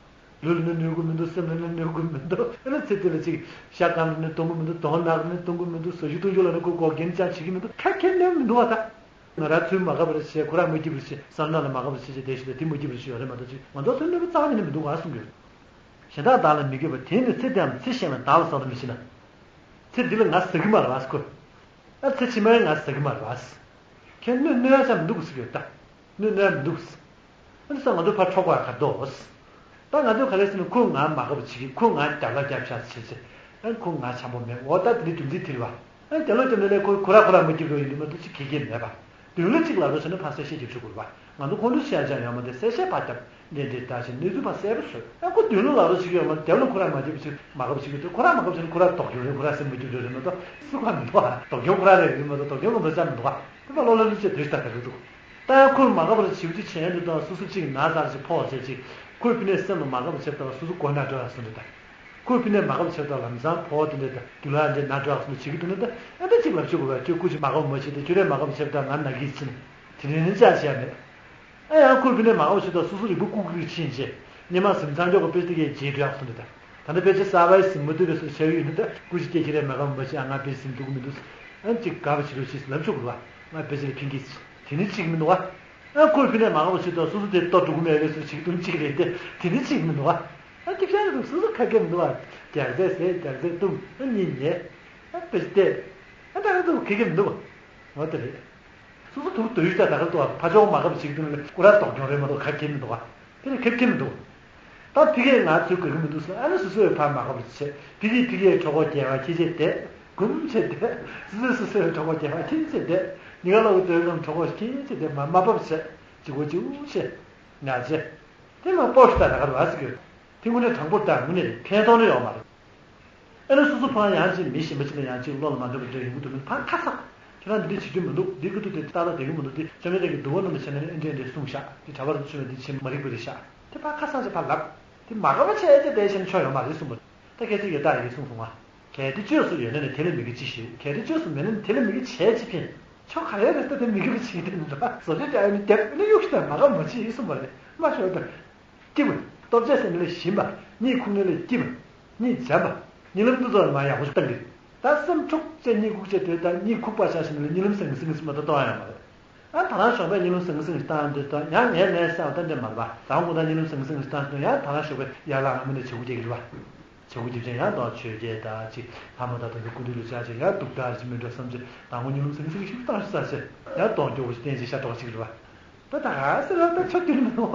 ལུས་ལ་ནི་གནོད་ཀྱི་མི་འདུག་སེམས་ལ་ནི་གནོད་ཀྱི་མི་འདུག་ཨ་ནི་ཚེ་འདི་ལ་ཅིག་ཤ་སྐམ་ལ་ནི་གཏོང་གི་མི་འདུག་གདོང་ནག་ལ་ནི་གཏོང་གི་མི་འདུག་ཟ་རྒྱུ་བཏུང་རྒྱུ་ལ་ནི་ཁོས་འགོག་རྐྱེན་ཅང་བྱེད་ཀྱི་མི་འདུག་ཁ་ཁྱེར་གནོད་མི་འདུག་བ་ད། ང་རང་ཚོས་མ་དགའ་བར་བྱས་ཁོ་རང་མ་སྐྱིད་པར་བྱས་བསམ་ན་ལ་མ་དགའ་བར་བྱས་བྱས་བསྡད་ཤིག་ད་དེ་མ་སྐྱིད་པར་བྱས་ཡོད་རེད་མ་གཏོགས་ཅིག་ང་ཚོ་ཚོས་གནོད་པ་རྩ་བ་ཉིད་ནས་མི་འདུག་ག་གསུང་གི་ཡོད། གཞན་དག་བདག་ལ་མི་དགེ་བ། དེས་ནི་ཚེ་འདིའམ་ཚེ་གཞན་ལ། བདག་ལ་ཟ་བར་མི་བྱེད་ན། ཚེ་འདི་ལ་ང་ཟ་གི་མ་རེད་བ་ཁོས། ཨ་ཚེ་ཕྱི་མའི་ང་ཟ་གི་མ་རེད་བ། ཁྱེད་གནོད་གནོད་ཡ་ཆ་མི་འདུག་གི་ཟེར་གི་ཡོད་ད། གནོད་གནོད་ཡ་མི་འདུག་གི་ཟེར། ཨ་ནི་ས་ང་ཚོ་ཕར་འཕྲོག་པ་ག་འདུག་ད་ང་ཚོས་ག་རེ་ཟེར་ན་ཁོས་ང་མ་དགའ་བ་བྱེད་ཀྱི། ཁོས་ང་རྒྱབ་ལ་རྒྱབ་བཞག་བྱེད་ཅེས། ཨ་ཁོས་ང་འཆམ་པོ་མེད། འོ་ད་དེ་ནི་རྒྱུ་མཚན་དེ་རེད་བ། ཨ་རྒྱབ་ལ་རྒྱབ་ནས་ལས་ཁོ་ཁོ་ར་ཁོ་ར་མ་སྐྱིད་པ་ཡིན་དུས་མ་གཏོགས་ཅི་གེ་གེ་མེད་པ། མདུན་ལ་གཅིག་ལབ་རོགས་བྱས་ན་ཕར་གསལ་བཤད་རྒྱབ་ཆོག་གི་རེད་བ། ང་ཚོ་ཁོང་ཚོ་ཤེས་ཡ་ཅང་ཡོད་མ་རེད། གསལ་བཤད་ཕར་རྒྱབ། འདི་འདྲའི་ལྟ་བཞིན་གནས་ཚུལ་ཕར་གསལ་པོ་བཟོས། ཨ་ཁོ་མདུན་ལ་ལབ་རོགས་བྱེད་ཀྱི་ཡོད་མ་རེད། རྒྱབ་ལ་ཁོ་ར་མ་སྐྱིད་པ་བྱེད་མ་དགའ་བ་བྱེད་ཀྱི་འདུག་ཁོ་ར་མ་དགའ་བ་བྱེད་ན་ཁོ་ར་སྡུག་གྱོང་རེད། ཁོ་ར་སེམས་མ་སྐྱིད་པ་རེད་མ་གཏོགས་སུ་གང་མི་འདུག་ཨ། སྡུག་གྱོང་ཁོ་ར་རེད་རེད་མ་གཏོགས་སྡུག་གྱོང་ང་མ་རྩ་མི་འདུག་ཨ། དེ་ཕར་ལོག་ལ་ལུས་བྱས་འདོད་ཤི་ད་ག་རེ་འདུག་ད་ཡང་ཁོས་མ་དགའ་བར་བྱེད་ཅིག་བྱས་འདུག་དང་སོ་སོ་གཅིག་ན་ཚར་ཅིག་ཕོག་བྱས་ཅིག་ཁོས་ཕི་ནས་སེམས་ལ་མ་དགའ་བ་བྱེད་དང་སོ་སོ་མགོ་ན་འགྲོ་ཡ་སོང་འདྲ་ད། ཁོས་ཕི་ནས་མ་དགའ་བ་བྱེད་དང་ལམ་སང་ཕོག་དེ་འདྲ་ད་དུ་ལ་འདྲ་ན་འགྲོ་ཡ་སོང་འདྲ་བྱེད་ཀྱི་འདུག་ན་ད་ཨ་ད་གཅིག་ལབ་ཆོག་གི་བ། ཁྱོད་སྐུ་ཅིག་མ་དགའ་བ་མ་བྱེད་དང་ཁྱོད་རས་མ་དགའ་བ་བྱེད་དང་ང་ན་གིས་ཕྱིན་དེ་ནས་ནི་ཅག་བྱས་མེད། ཨ་ཡང་ཁོས་ཕི་ནས་མ་དགའ་བ་བྱེད་དང་སོ་སོ་རིག་པ་ཀུག་ཀུག་ཕྱིན་བྱས་སྙེ་མ་ཟིམ་ཚང་འཇོག་གི་དཔེ་དེ་གས་རྗེས་འགྲོ་ཡ་སོང་འདྲ་ད། ད་ལྟ་ཕལ་ཆེར་གསར་པའི་ཟིན་མ་ཐུབ་པའི་སུ་བྱ་ཡུལ་ཡིན་ན་ད་སྐུ་ཞིག་སྐད་ཁྱེད་རས་མ་གང་མ་བྱེད། ཨ་ང་ཕལ་ཟིན་ཐུབ་ཀྱི་མི་འདུག་ཨ་ཅིག་དགའ་བ་བྱེད་རོགས་ཞེས་ལབ་ཆོག་གི་རེད་བ། ང་ཕལ་ཆེར་ཕིང་གིས་དེ་ནི་གཅིག་མི་འདུག་བ། ཨ་ཁོས་ཕི་ནས་མ་གང་བ་བྱེད་དང་སོ་སོ་དེ་ལྟོ་འགྲོ་གི་མེད་པའི་སུ་ཞིག་དུམ་གཅིག་རེད་དེ་དེ་ནི་གཅིག་མི་འདུག་བ། ཨ་ཁྱེད་ཅག་རེད་འདུག་སོ་སོ་ཁ་སྐད་མི་འདུག་བ། རྒྱག་རྫས་ཟས་རྒྱག་རྫས་བཏུམ་ཨ་གཉིད་ཉལ། ཨ་ཕལ་ཆེར་བལྟས། ཨ་ད་ག་འདུག་ཁེ་ཁེ་མི་འདུག་བ། འོ་དེ་རེད། སོ་སོ་དུར་དུ་ཡུལ་ལྟ་ད་ག་ལྟོ་བ་ཕ་ཆོག་མ་གབ་བྱེད་ཀྱི་འདུག་ལ་སྐུ་ར་དོགས་སྐྱོང་རེད་མ་གཏོགས་ག་གེ་མི་འདུག་བ། དེ་ལ་ཁེབ་ཁེ་མི་འདུག་ད་ཕི་གེ་ང་ཚོའི་ག་གེ་མི་འདུག་ཟེར་ཨ་ནི་སོ་སོའི་ཕ་མ་གབ་བྱེད་ཕི་གེ་ཕི་གེ་གྲོགས་པོ་རྒྱལ་བ་ཁྱེད་ཆེ་བསྡད་གུམ་ཆེ་བསྡད་སོ་སོའི་སོ་སོའི་གྲོགས་པོ་རྒྱལ་བ་ཁྱེད་ཆེ་བསྡད་ཉི་ག་ལོག་དོན་གམ་གྲོགས་པོ་ཁྱེད་ཆེ་བསྡད་མ་མ་བབ་བྱེད་ཅི་གོ་ཅི་འུ་ཆེ་ང་ཆེ་དེ་མ་སྤོབས་ཤིག་ད་ད་ག་རུ་བ་ཟེར་གི་དེ་དངོས་གནས་དྲང་པོར་ད་དངོས་གནས་ཕན་ཐོགས་ནི་ཡོད་མ་རེད། ཨ་ནི་སོ་སོ་ཕར་ཡང་ཅིག་མི་གཞན་པ་ཅིག་ལ་ཡང་ཅིག་བློ་ལ་མ་འདྲ་བ་འདྲ་ཡོང་གི་འདུག་མིན་ཕར་ཁ་སང་། ཁྱེད་རང་འདི་འདྲ་བྱེད་རྒྱུ་མི་འདུག་འདི་ཀུ་ཏུ་དེ་ཏག་ཏག་བསྡད་ཀྱི་མི་འདུག་དེ་བཅོམ་ལྡན་འདས་ཀྱིས་འདུལ་བ་རྣམས་ལ་བྱས་ན་ནི་ཨེ་འདྲ་ཨེ་འདྲ་གསུངས་ཤག་དེ་གྲྭ་པ་རུ་ཚུད་པ་འདི་བྱེད་མ་རིག་པ་རེད་ཤག་དེ་ཕར་ཁ་སང་ཅིག་ཕར་ལབ། དེ་མ་དགའ་བ་བྱས་ཏེ་བསྡད་བྱས་ན་ཆོ་ཡོད་མ་རེད་གསུངས་པ་རེད། ད་ཁྱེད་ཚོས་ཡོད་ད་ཡིན་གསུངས་སོང་ང་། གལ་ཏེ་བཅོས་སུ་ཡོད་ན་ནི་དེ་ལ་མི་དགེ་ཅི་ཞིག་གལ་ཏེ་བཅོས་སུ་མེད་ན་ནི་དེ་ལ་མི་དགེ་བྱས་ཅི་ཕན། ཆོ་ག་རེ་རེད་ད་དེ་མི་དགེ་བ་བྱེད་དེ་མི་འདུག་བཟོ་བཅོས་བྱ་ཡ་ནི་རྒྱབ་ནི་གཡུག་ཤི་ད་མ་དགའ་མ་བྱེད་ཡིན་གསུངས་པ་རེད་མ་ཤོར་ད། སྐྱིད་པ། སྟོབས་ཆེ་ཟེར་ནི་ལ་ཞིམ་པ། གཉིད་ཁུག་ནི་ལ་སྐྱིད་པ། གཉིད་འཇམ་པ། གཉིད་ལམ་དུ་ཚོར་མ་ཡག་པོ་ཞིག་བཏང་གི། ད་སེམས་འཁྲུག་བྱས་གཉིད་ཁུག་བྱས་དུས་ད་གཉིད་ཁུག་པ་ཆགས་ཤིང་ལ་གཉིད་ལམ་སེང་གེ་སེང་གེ་ཟེར་མ་གཏོགས་གཏོང་ཡ་མ་རེད། ཨ་ད་རང་ཞོགས་པའི་གཉིད་ལམ་སེང་གེ་སེང་གེ་བཏང་དུས་ད་ཡང་ངས་ངས་བསམ་ད་འདྲ་མ་རེད་པ། ད་དགོང་དག་གཉིད་ལམ་སེང་གེ་སེང་གེ་བཏང་དུས་ཡང་ད་རང་ཞོགས་པའི་ཡར་ལངས་ངམ་ནས་བྱེད་སྒོ་རྒྱག་གི་རེད་པ། བྱེད་སྒོ་རྒྱབ་ཅིང་ཡང་དང་ཆོས་རྒྱལ་དང་ཅིག་ལྷ་མོ་དང་དེ་ཚོ་སྐུ་མདུན་ལ་བཅར་ཅིང་ཡང་སྡུག་དག་ཅིག་མི་འགྲོ་བསམ་ཅིག་དང་པོ་གཉིད་ལམ་སེང་གེ་སེང་གེ་ཞིག་བཏང་ཤོག་ཟེར་ཅིག་ཡང་གདོང་སྐྱོ་བོ་ཞིག་བསྟན་ཅིང་ཤ་སྟག་ཅིག་རེད་པ། ད་ད་ག་ཟེར་ལ་ད་ཆོ་རྒྱུ་ནི་མི་འདུག་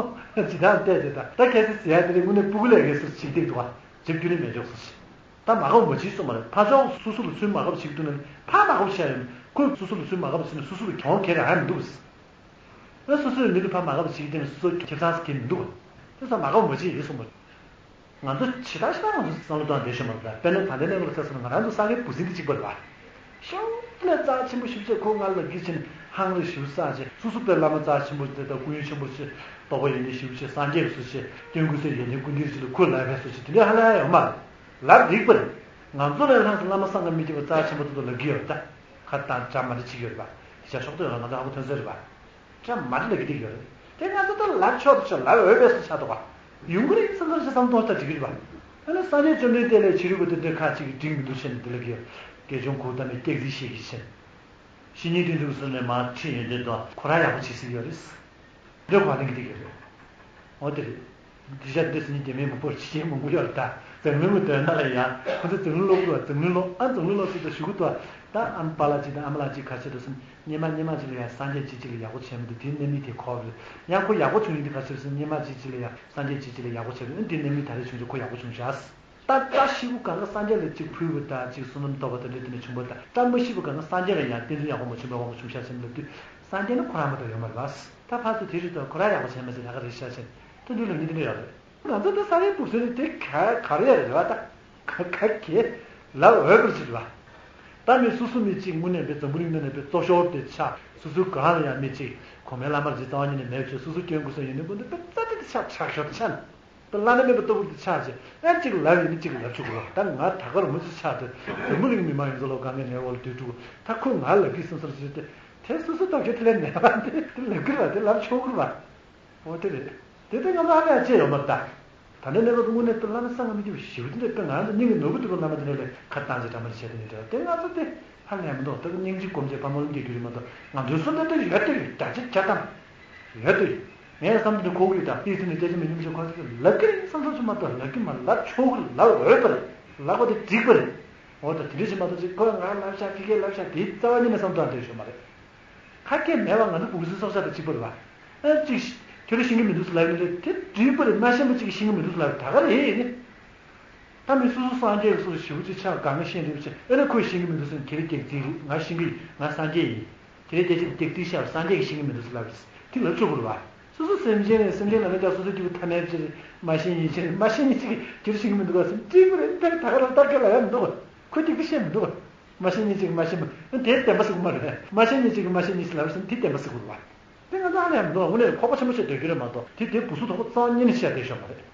ཇི་ལྟར་བལྟས་ཏེ་ད་ད་གལ་སྲིད་ཟེར་ཡ་དེ་རིང་དངོས་གནས་སྤུ་གུ་ལས་ཀའི་སུ་ཞིག་སྡིག་འདུག་བ། བྱེད་རྒྱུ་ནི་མེད་འཇོག་སུ་ཞིག་ད་མ་དགའ་བ་མ་བྱེད་གསུངས་པ་རེད། ཕར་ཕྱོགས་སུ་སུ་ལ་ཚུར་མ་དགའ་བ་བྱེད་ཀྱི་འདུག་ན་ཕར་མ་དགའ་བ་བྱེད་ཡ་ཡོད། ཁོས་སུ་སུ་ལ་ཚུར་མ་དགའ་བ་བྱེད་ན་སུ་སུ་ལ་གྱོང་ཁེ་རེ་ཧ་མི་འདུག་བ། ཨ་སོ་སོའི་མི་ལ་ཕར་མ་དགའ་བ་བྱེད་ཀྱི་དེ་ནི་སོ་སོ་ཁེ་བཟང་ཟེར་གྱི་མི་འདུག་བ། དེ་ཚོ་མ་དགའ་བ་མ་བྱེད་ཡིན་གསུངས་པ་རེད། ང་ཚོ་ཇི་ལྟར་ཞིག་ང་ཚོ་བསམ་བློ་བཏང་བསྡད་ཤོག་མ་རེད། དཔེར་ན་ད་ལྟའི་གནས་བབ་ལ་བལྟས་སོང་ན་ང་རང་ཚོ་ས་དགེ་བུ་སྲིང་དེ་གཅིག་པ་རེད་པ། ཤོག་ལས་རྩ་ཆེན་པོ་ཞིག་བྱས་ཁོ་ང་ལ་གི་ཕྱིན་ཧང་རེ་ཞུ་ས་ཆེ་སུ་སུ་པའི་བླ་མ་རྩ་ཆེན་པོ་དེ་དང་སྐུ་ཡོན་ཆེན་པོ་ཆེ་རྟོགས་པ་ཡོན་ཏན་ཞིག་བྱས་སངས་རྒྱས་སུ་ཆེ་སྐྱོན་ཀུན་སེལ་ཡོན་ཏན་ཀུན་ལྡན་ཞིག་ལ་ཁོ་ལབ་པའི་སུ་ཆེ་དེ་འདྲའི་ཧ་ལས་ཡོད་མ་རེད། ལབ་འགྲིག་པ་རེད། ང་ཚོ་ལས་ལྷག་ཙམ་བླ་མ་བསམ་གྱིས་མི་ཁྱབ་པ་རྩ་ཆེན་པོ་དེ་ཚོ་ལབ་ཀྱི་ཡོད་རེད་ད། ཁ་བཏང་བྱ་མ་འདྲ་བྱེད་ཀྱི་ཡོད་རེད་པ། དེ་བྱ་ཤོག་ཐོས་ལ་ང་ཚོ་ཧ་གོ་ཐོན་ས་རེད་པ། ཅང་མ་འདྲ་ལ་གི་སྡིག་ཡོད་རེད། དེ་ང་ཚོ་ད་ལབ་ཆོག་ཏུ་ཆོག་ལབ་འོས་པའི་སུ་ཆགས་འདུག་ག་ཡོང་གི་རེད་བསམ་བསམ་ཞིག་བསམ་གཏོང་ལྟ་འགྲིག་གི་རེད་པ། ཨ་ནི་སངས་རྒྱས་བཅོམ་ལྡན་འདས་ལས་བྱེད་རིགས་པ་དེ་འདྲ་ཁ་ཅིག་གིས་འགྲིག་མི་འདུག་བཤད་ནས་དེ་ལ་གི་དགེ་སྦྱོང་གུ་ཏ་མའི་སྐྱག་རྫུན་བཤད་ཀྱི་ཕྱིན། བཤེས་གཉེན་བསྟེན་ཚུལ་གྱི་ཟུར་ནས་མར་ཁྲིད་ཡོན་ཏན་དང་ཁོ་རང་ཡག་པོ་བྱེད་སྲིད་ཡོད་རེད། འདོད་ཁོ་རང་གི་སྡིག་ཡོད་རེད། འོ་དེ་རེད། འདི་ཤ་འདི་སྲིད་ཉིན་རྒྱ་མིའི་མི་པོར་ཕྱི་རྒྱལ་མང་པོ་ཡོད་རེད་ད། འཛམ་གླིང་ལ་སྡོད་ན་ལ་ཡང་ཁོ་ཚོ་འཛམ་གླིང་སློབ་ཕྲུག་འཛམ་གླིང་སློབ་ཨ་འཛམ་གླིང་སློབ་ཕྲུག་ཚོ་ཞུ་གི་འདུག་ད་ཨ་མ་པཱ་ལགས་གཅིག་དང་ཨ་མ་ལགས་གཅིག་ག་ཚོད་འདུག་སེམས། སྙེ་མ་སྙེ་མ་གཅིག་ལ་ཡང་སངས་རྒྱས་གཅིག་གཅིག་ལ་ཡག་པོ་བྱས་མི་འདུག་དེའི་གནད་མིག་དེ་ཁོག་རེད། ཡང་ཁོ་ཡག་པོ་བྱུང་ཡིན་དུས་ག་ཚོད་སེམས། སྙེ་མ་གཅིག་གཅིག་ལ་ཡང་སངས་རྒྱས་གཅིག་གཅིག་ལ་ཡག་པོ་བྱས་མི་འདུག་དེའི་གནད་མིག་ད་རེས་བྱུང་རྗེས་ཁོ་ཡག་པོ་བྱུང་ཤག་ད་བཀྲ་ཤིས་པོ་གང་ག་སངས་རྒྱས་ལ་གཅིག་ཕུལ་བ་དང་གཅིག་བསོད་ནམས་ཐོབ་པ་དང་འདྲ་དེ་འདྲ་བྱུང་བ་དང་། བཀྲ་མ་ཤིས་པོ་གང་ག་སངས་རྒྱས་ལ་ཡང་བསྟན་འཛིན་ཡག་པོ་མ་བྱུང་བ་ཡག་པོ་མ་བྱུང་ཤག་བྱས་ལབ་དུས། སངས་རྒྱས་ནི་ཁོ་རང་མ་གཏོགས་ཡོད་མ་རེད་པ། ད་ཕར་ཚུར་དེ་རེད་དོ་ཁོ་རང་ཡག་པོ་བྱས་མ་ཟེར་ད་ག་རེད་ཤག་བྱས་དེ་འདྲ་ལབ་ནི་དེ་འདྲ་ཡོད་རེད། ང་ཚོ་འདི་ས་རའི་འབུ་སྲིན་དེ་ག་ག་རེ་ཡ་རེད་བ། ད་ག་ག་གེ་ལབ་འོས་པར་ཕྱིར་བ། ད་མི་སུ་སུ་མི་གཅིག་དངོས་གནས་པའི་འཛམ་བུ་གླིང་ནང་ནས་པའི་གཙོ་ཤོར་དེ་ཆགས། སུ་སུ་གང་ལ་ཡང་མི་གཅིག་གོང་མའི་བླ་མར་ཇི་ཙམ་ཉིད་ནས་མེད་ཆོས་སུ་སུ་སྐྱོན་ཀུན་སེལ་ཡོན་ཏན་ཀུན་ལྡན་པའི་རྩ་དེ་དེ་ཆགས་ཆགས་ཤོར་དེ་ཆགས་ནས། ད་བླ་ན་མེད་པའི་ལྟ་བུ་དེ་ཆགས་བྱས་ཨ་གཅིག་ལབ་ཡིན་ན་གཅིག་ལབ་ཆོག་གི་རེད། ད་ང་ད་ག་རུ་མི་ཚོ་ཆགས་དེ་འཛམ་བུ་གླིང་མི་མང་ཡོངས་རྫོགས་ལོ་གང་གའི་ནས་འོག་ལ་སྡོད་འགྲོ། ད་ཁོས་ང་ལབ་གི་བསམ་སར་བྱས་ཏེ་དེ་སུ་སུ་ཐག་གཅོད་དེ་ལས་མེད་པ་དེ་དེ་ལབ་གི་རེད་པ། དེ་ལབ་ཆོག་གི་རེད་པ། འོ་དེ་རེད། དེ་ལྟར་ང་ཚོ་ཧ་ལས་ཅི་ཡོད་མ་རེད་ད། ད་ལྟའི་གནས་སྐབས་དངོས་གནས་དཔེ་བླ་ན་བསམ་གྱིས་མི་ཁྱབ་པའི་ཞི་བ་དེ་འདྲ། དཔེ་ང་ཚོ་སྙིང་གི་ནོར་བུ་དེ་ཚོ་བླ་མ་དེ་འདྲ་ལ་ཁ་བཏང་ཅིག་གྲ་མ་ཅིག་བྱས་དེ་ནི་འདྲ། དེ་ང་ཚོ་དེ་ཧ་ལས་མི་འདུག་ད་སྙིང་རྗེ་སྒོམ་བྱས་ཕ་མ་ལ་སྐྱེ་རྒྱུ་རེད་མ་གཏོགས་ང་ཚོའི་སེམས་ནང་དེ་ཡོད་དེ་ཡོད། རྒྱ་ཆེ་རྒྱ་དང་ཡོད་དེ་ཡོད། ངས་བསམ་དུས་ཁོ་གུས་དང་ཏི་སི་ནས་སྐད་ཆ་མི་ཉུང་ཤོས་ཁོ་ཚོ་ལབ་ཀྱི་རེད་བསམ་བསམ་ཅིག་མ་གཏོགས་ལབ་ཀྱི་མ་རེད། ལབ་ཆོག་གི་རེད། ལབ་འོས་པ་རེད། ལབ་པ་དེ་འགྲིག་པ་རེད། འོ་ད་དེ་འདྲ་ཞིག་མ་གཏོགས་ཅིག་ཁོས་ང་ལབ་ཤག་ཁྱི་སྐད་ལབ་ཤག་དེའི་རྩ་བ་ཉིད་ནས་བསམ་བཏང་བསྡད་ཡོད་མ་རེད། ཁ་སྐད་མེད་པ་ང་ཚོ་སྤུ་གུ་ཚོའི་སྲོག་ཆགས་དང་གཅིག་པ་རེད་པ། ཨ་གཅིག་ཁྱོད་རང་ཤེས་ཀྱི་མི་འདུག་ཟེར་ལབ་ཡོད་ནི་རེད། དེ་འགྲིག་པ་རེད། མ་ཤེས་པ་གཅིག་གིས་ཤེས་ཀྱི་མི་འདུག་ཟེར་ལབ་ཡོད་ད་ག་རེ་ཡིན་ནི། ད་མི་སོ་སོ་སངས་རྒྱས་ཀྱི་སོ་སོ་ཞེ་པོ་ཅིག་ཆགས་དགའ་ང་ཤེས་འདུག་ཅེས་ཨེ་ན་ཁོས་ཤེས་ཀྱི་མི་འདུག་ཟེར་ཁྱེད་རང་སྐྱག་རྫུན་རེད། ང་ཤེས་ཀྱི་ཡིན། ང་སངས་རྒྱས་ཡིན། དེ་རིང་སྐད་ཆ་དེ་སྐྱག་རྫུན་བཤད་པ་སངས་རྒྱས་ཀྱིས་ཤེས་ཀྱི་མི་འདུག་ཟེར་ལབ་རེད། དེ་ལབ་ཆོག་གི་རེད་པ། སོ་སོ་སེམས་ཅན་རེད། སེམས་ཅན་ལ་མི་ལྟ་སོ་སོ་སྐྱིད་པོ་ཐ་མལ་ཅིག་རེད། མ་ཤེས་ཉེས་ཅན་རེད། མ་ཤེས་ཉེས་ཅན་གྱིས་ཁྱེད་རང་ཤེས་ཀྱི་མི་འདུག་ག་ཟེར་འགྲིག་པ་རེད། འདི་ལྟར་ད་ག་རང་ལྟར་སྐད་ལབ་ཡ་མི་འདུག་ག་ཁོས་སྐྱག་རྫུན་བཤད་མི་འདུག་ག་མ་ཤེས་ཉེས་ཅན་གྱིས་མ་ཤེས་མི་དེ་བདེན་པ་ཟེར་གི་མ་རེད། མ་ཤེས་ཉེས་ཅན་གྱིས་མ་ཤེས་ཉེས་ཅན་ལབ་ཟིན་དེ་བདེན་པ་ཟེར་གི་རེད་པ། དེ་ང་ཚོ་ཧ་ལས་མི་འདུག་དངོས་གནས་ཁོག་པ་ཆེན་པོ་བྱས་སྡོད་རྒྱུ་རེད་མ་གཏོགས་དེ་དེ་སྦུ་སུ་དོག་པོ་རྩ་བ་ཉིད་ནས་བཤད་བསྡད་ཤོག་མ་རེད།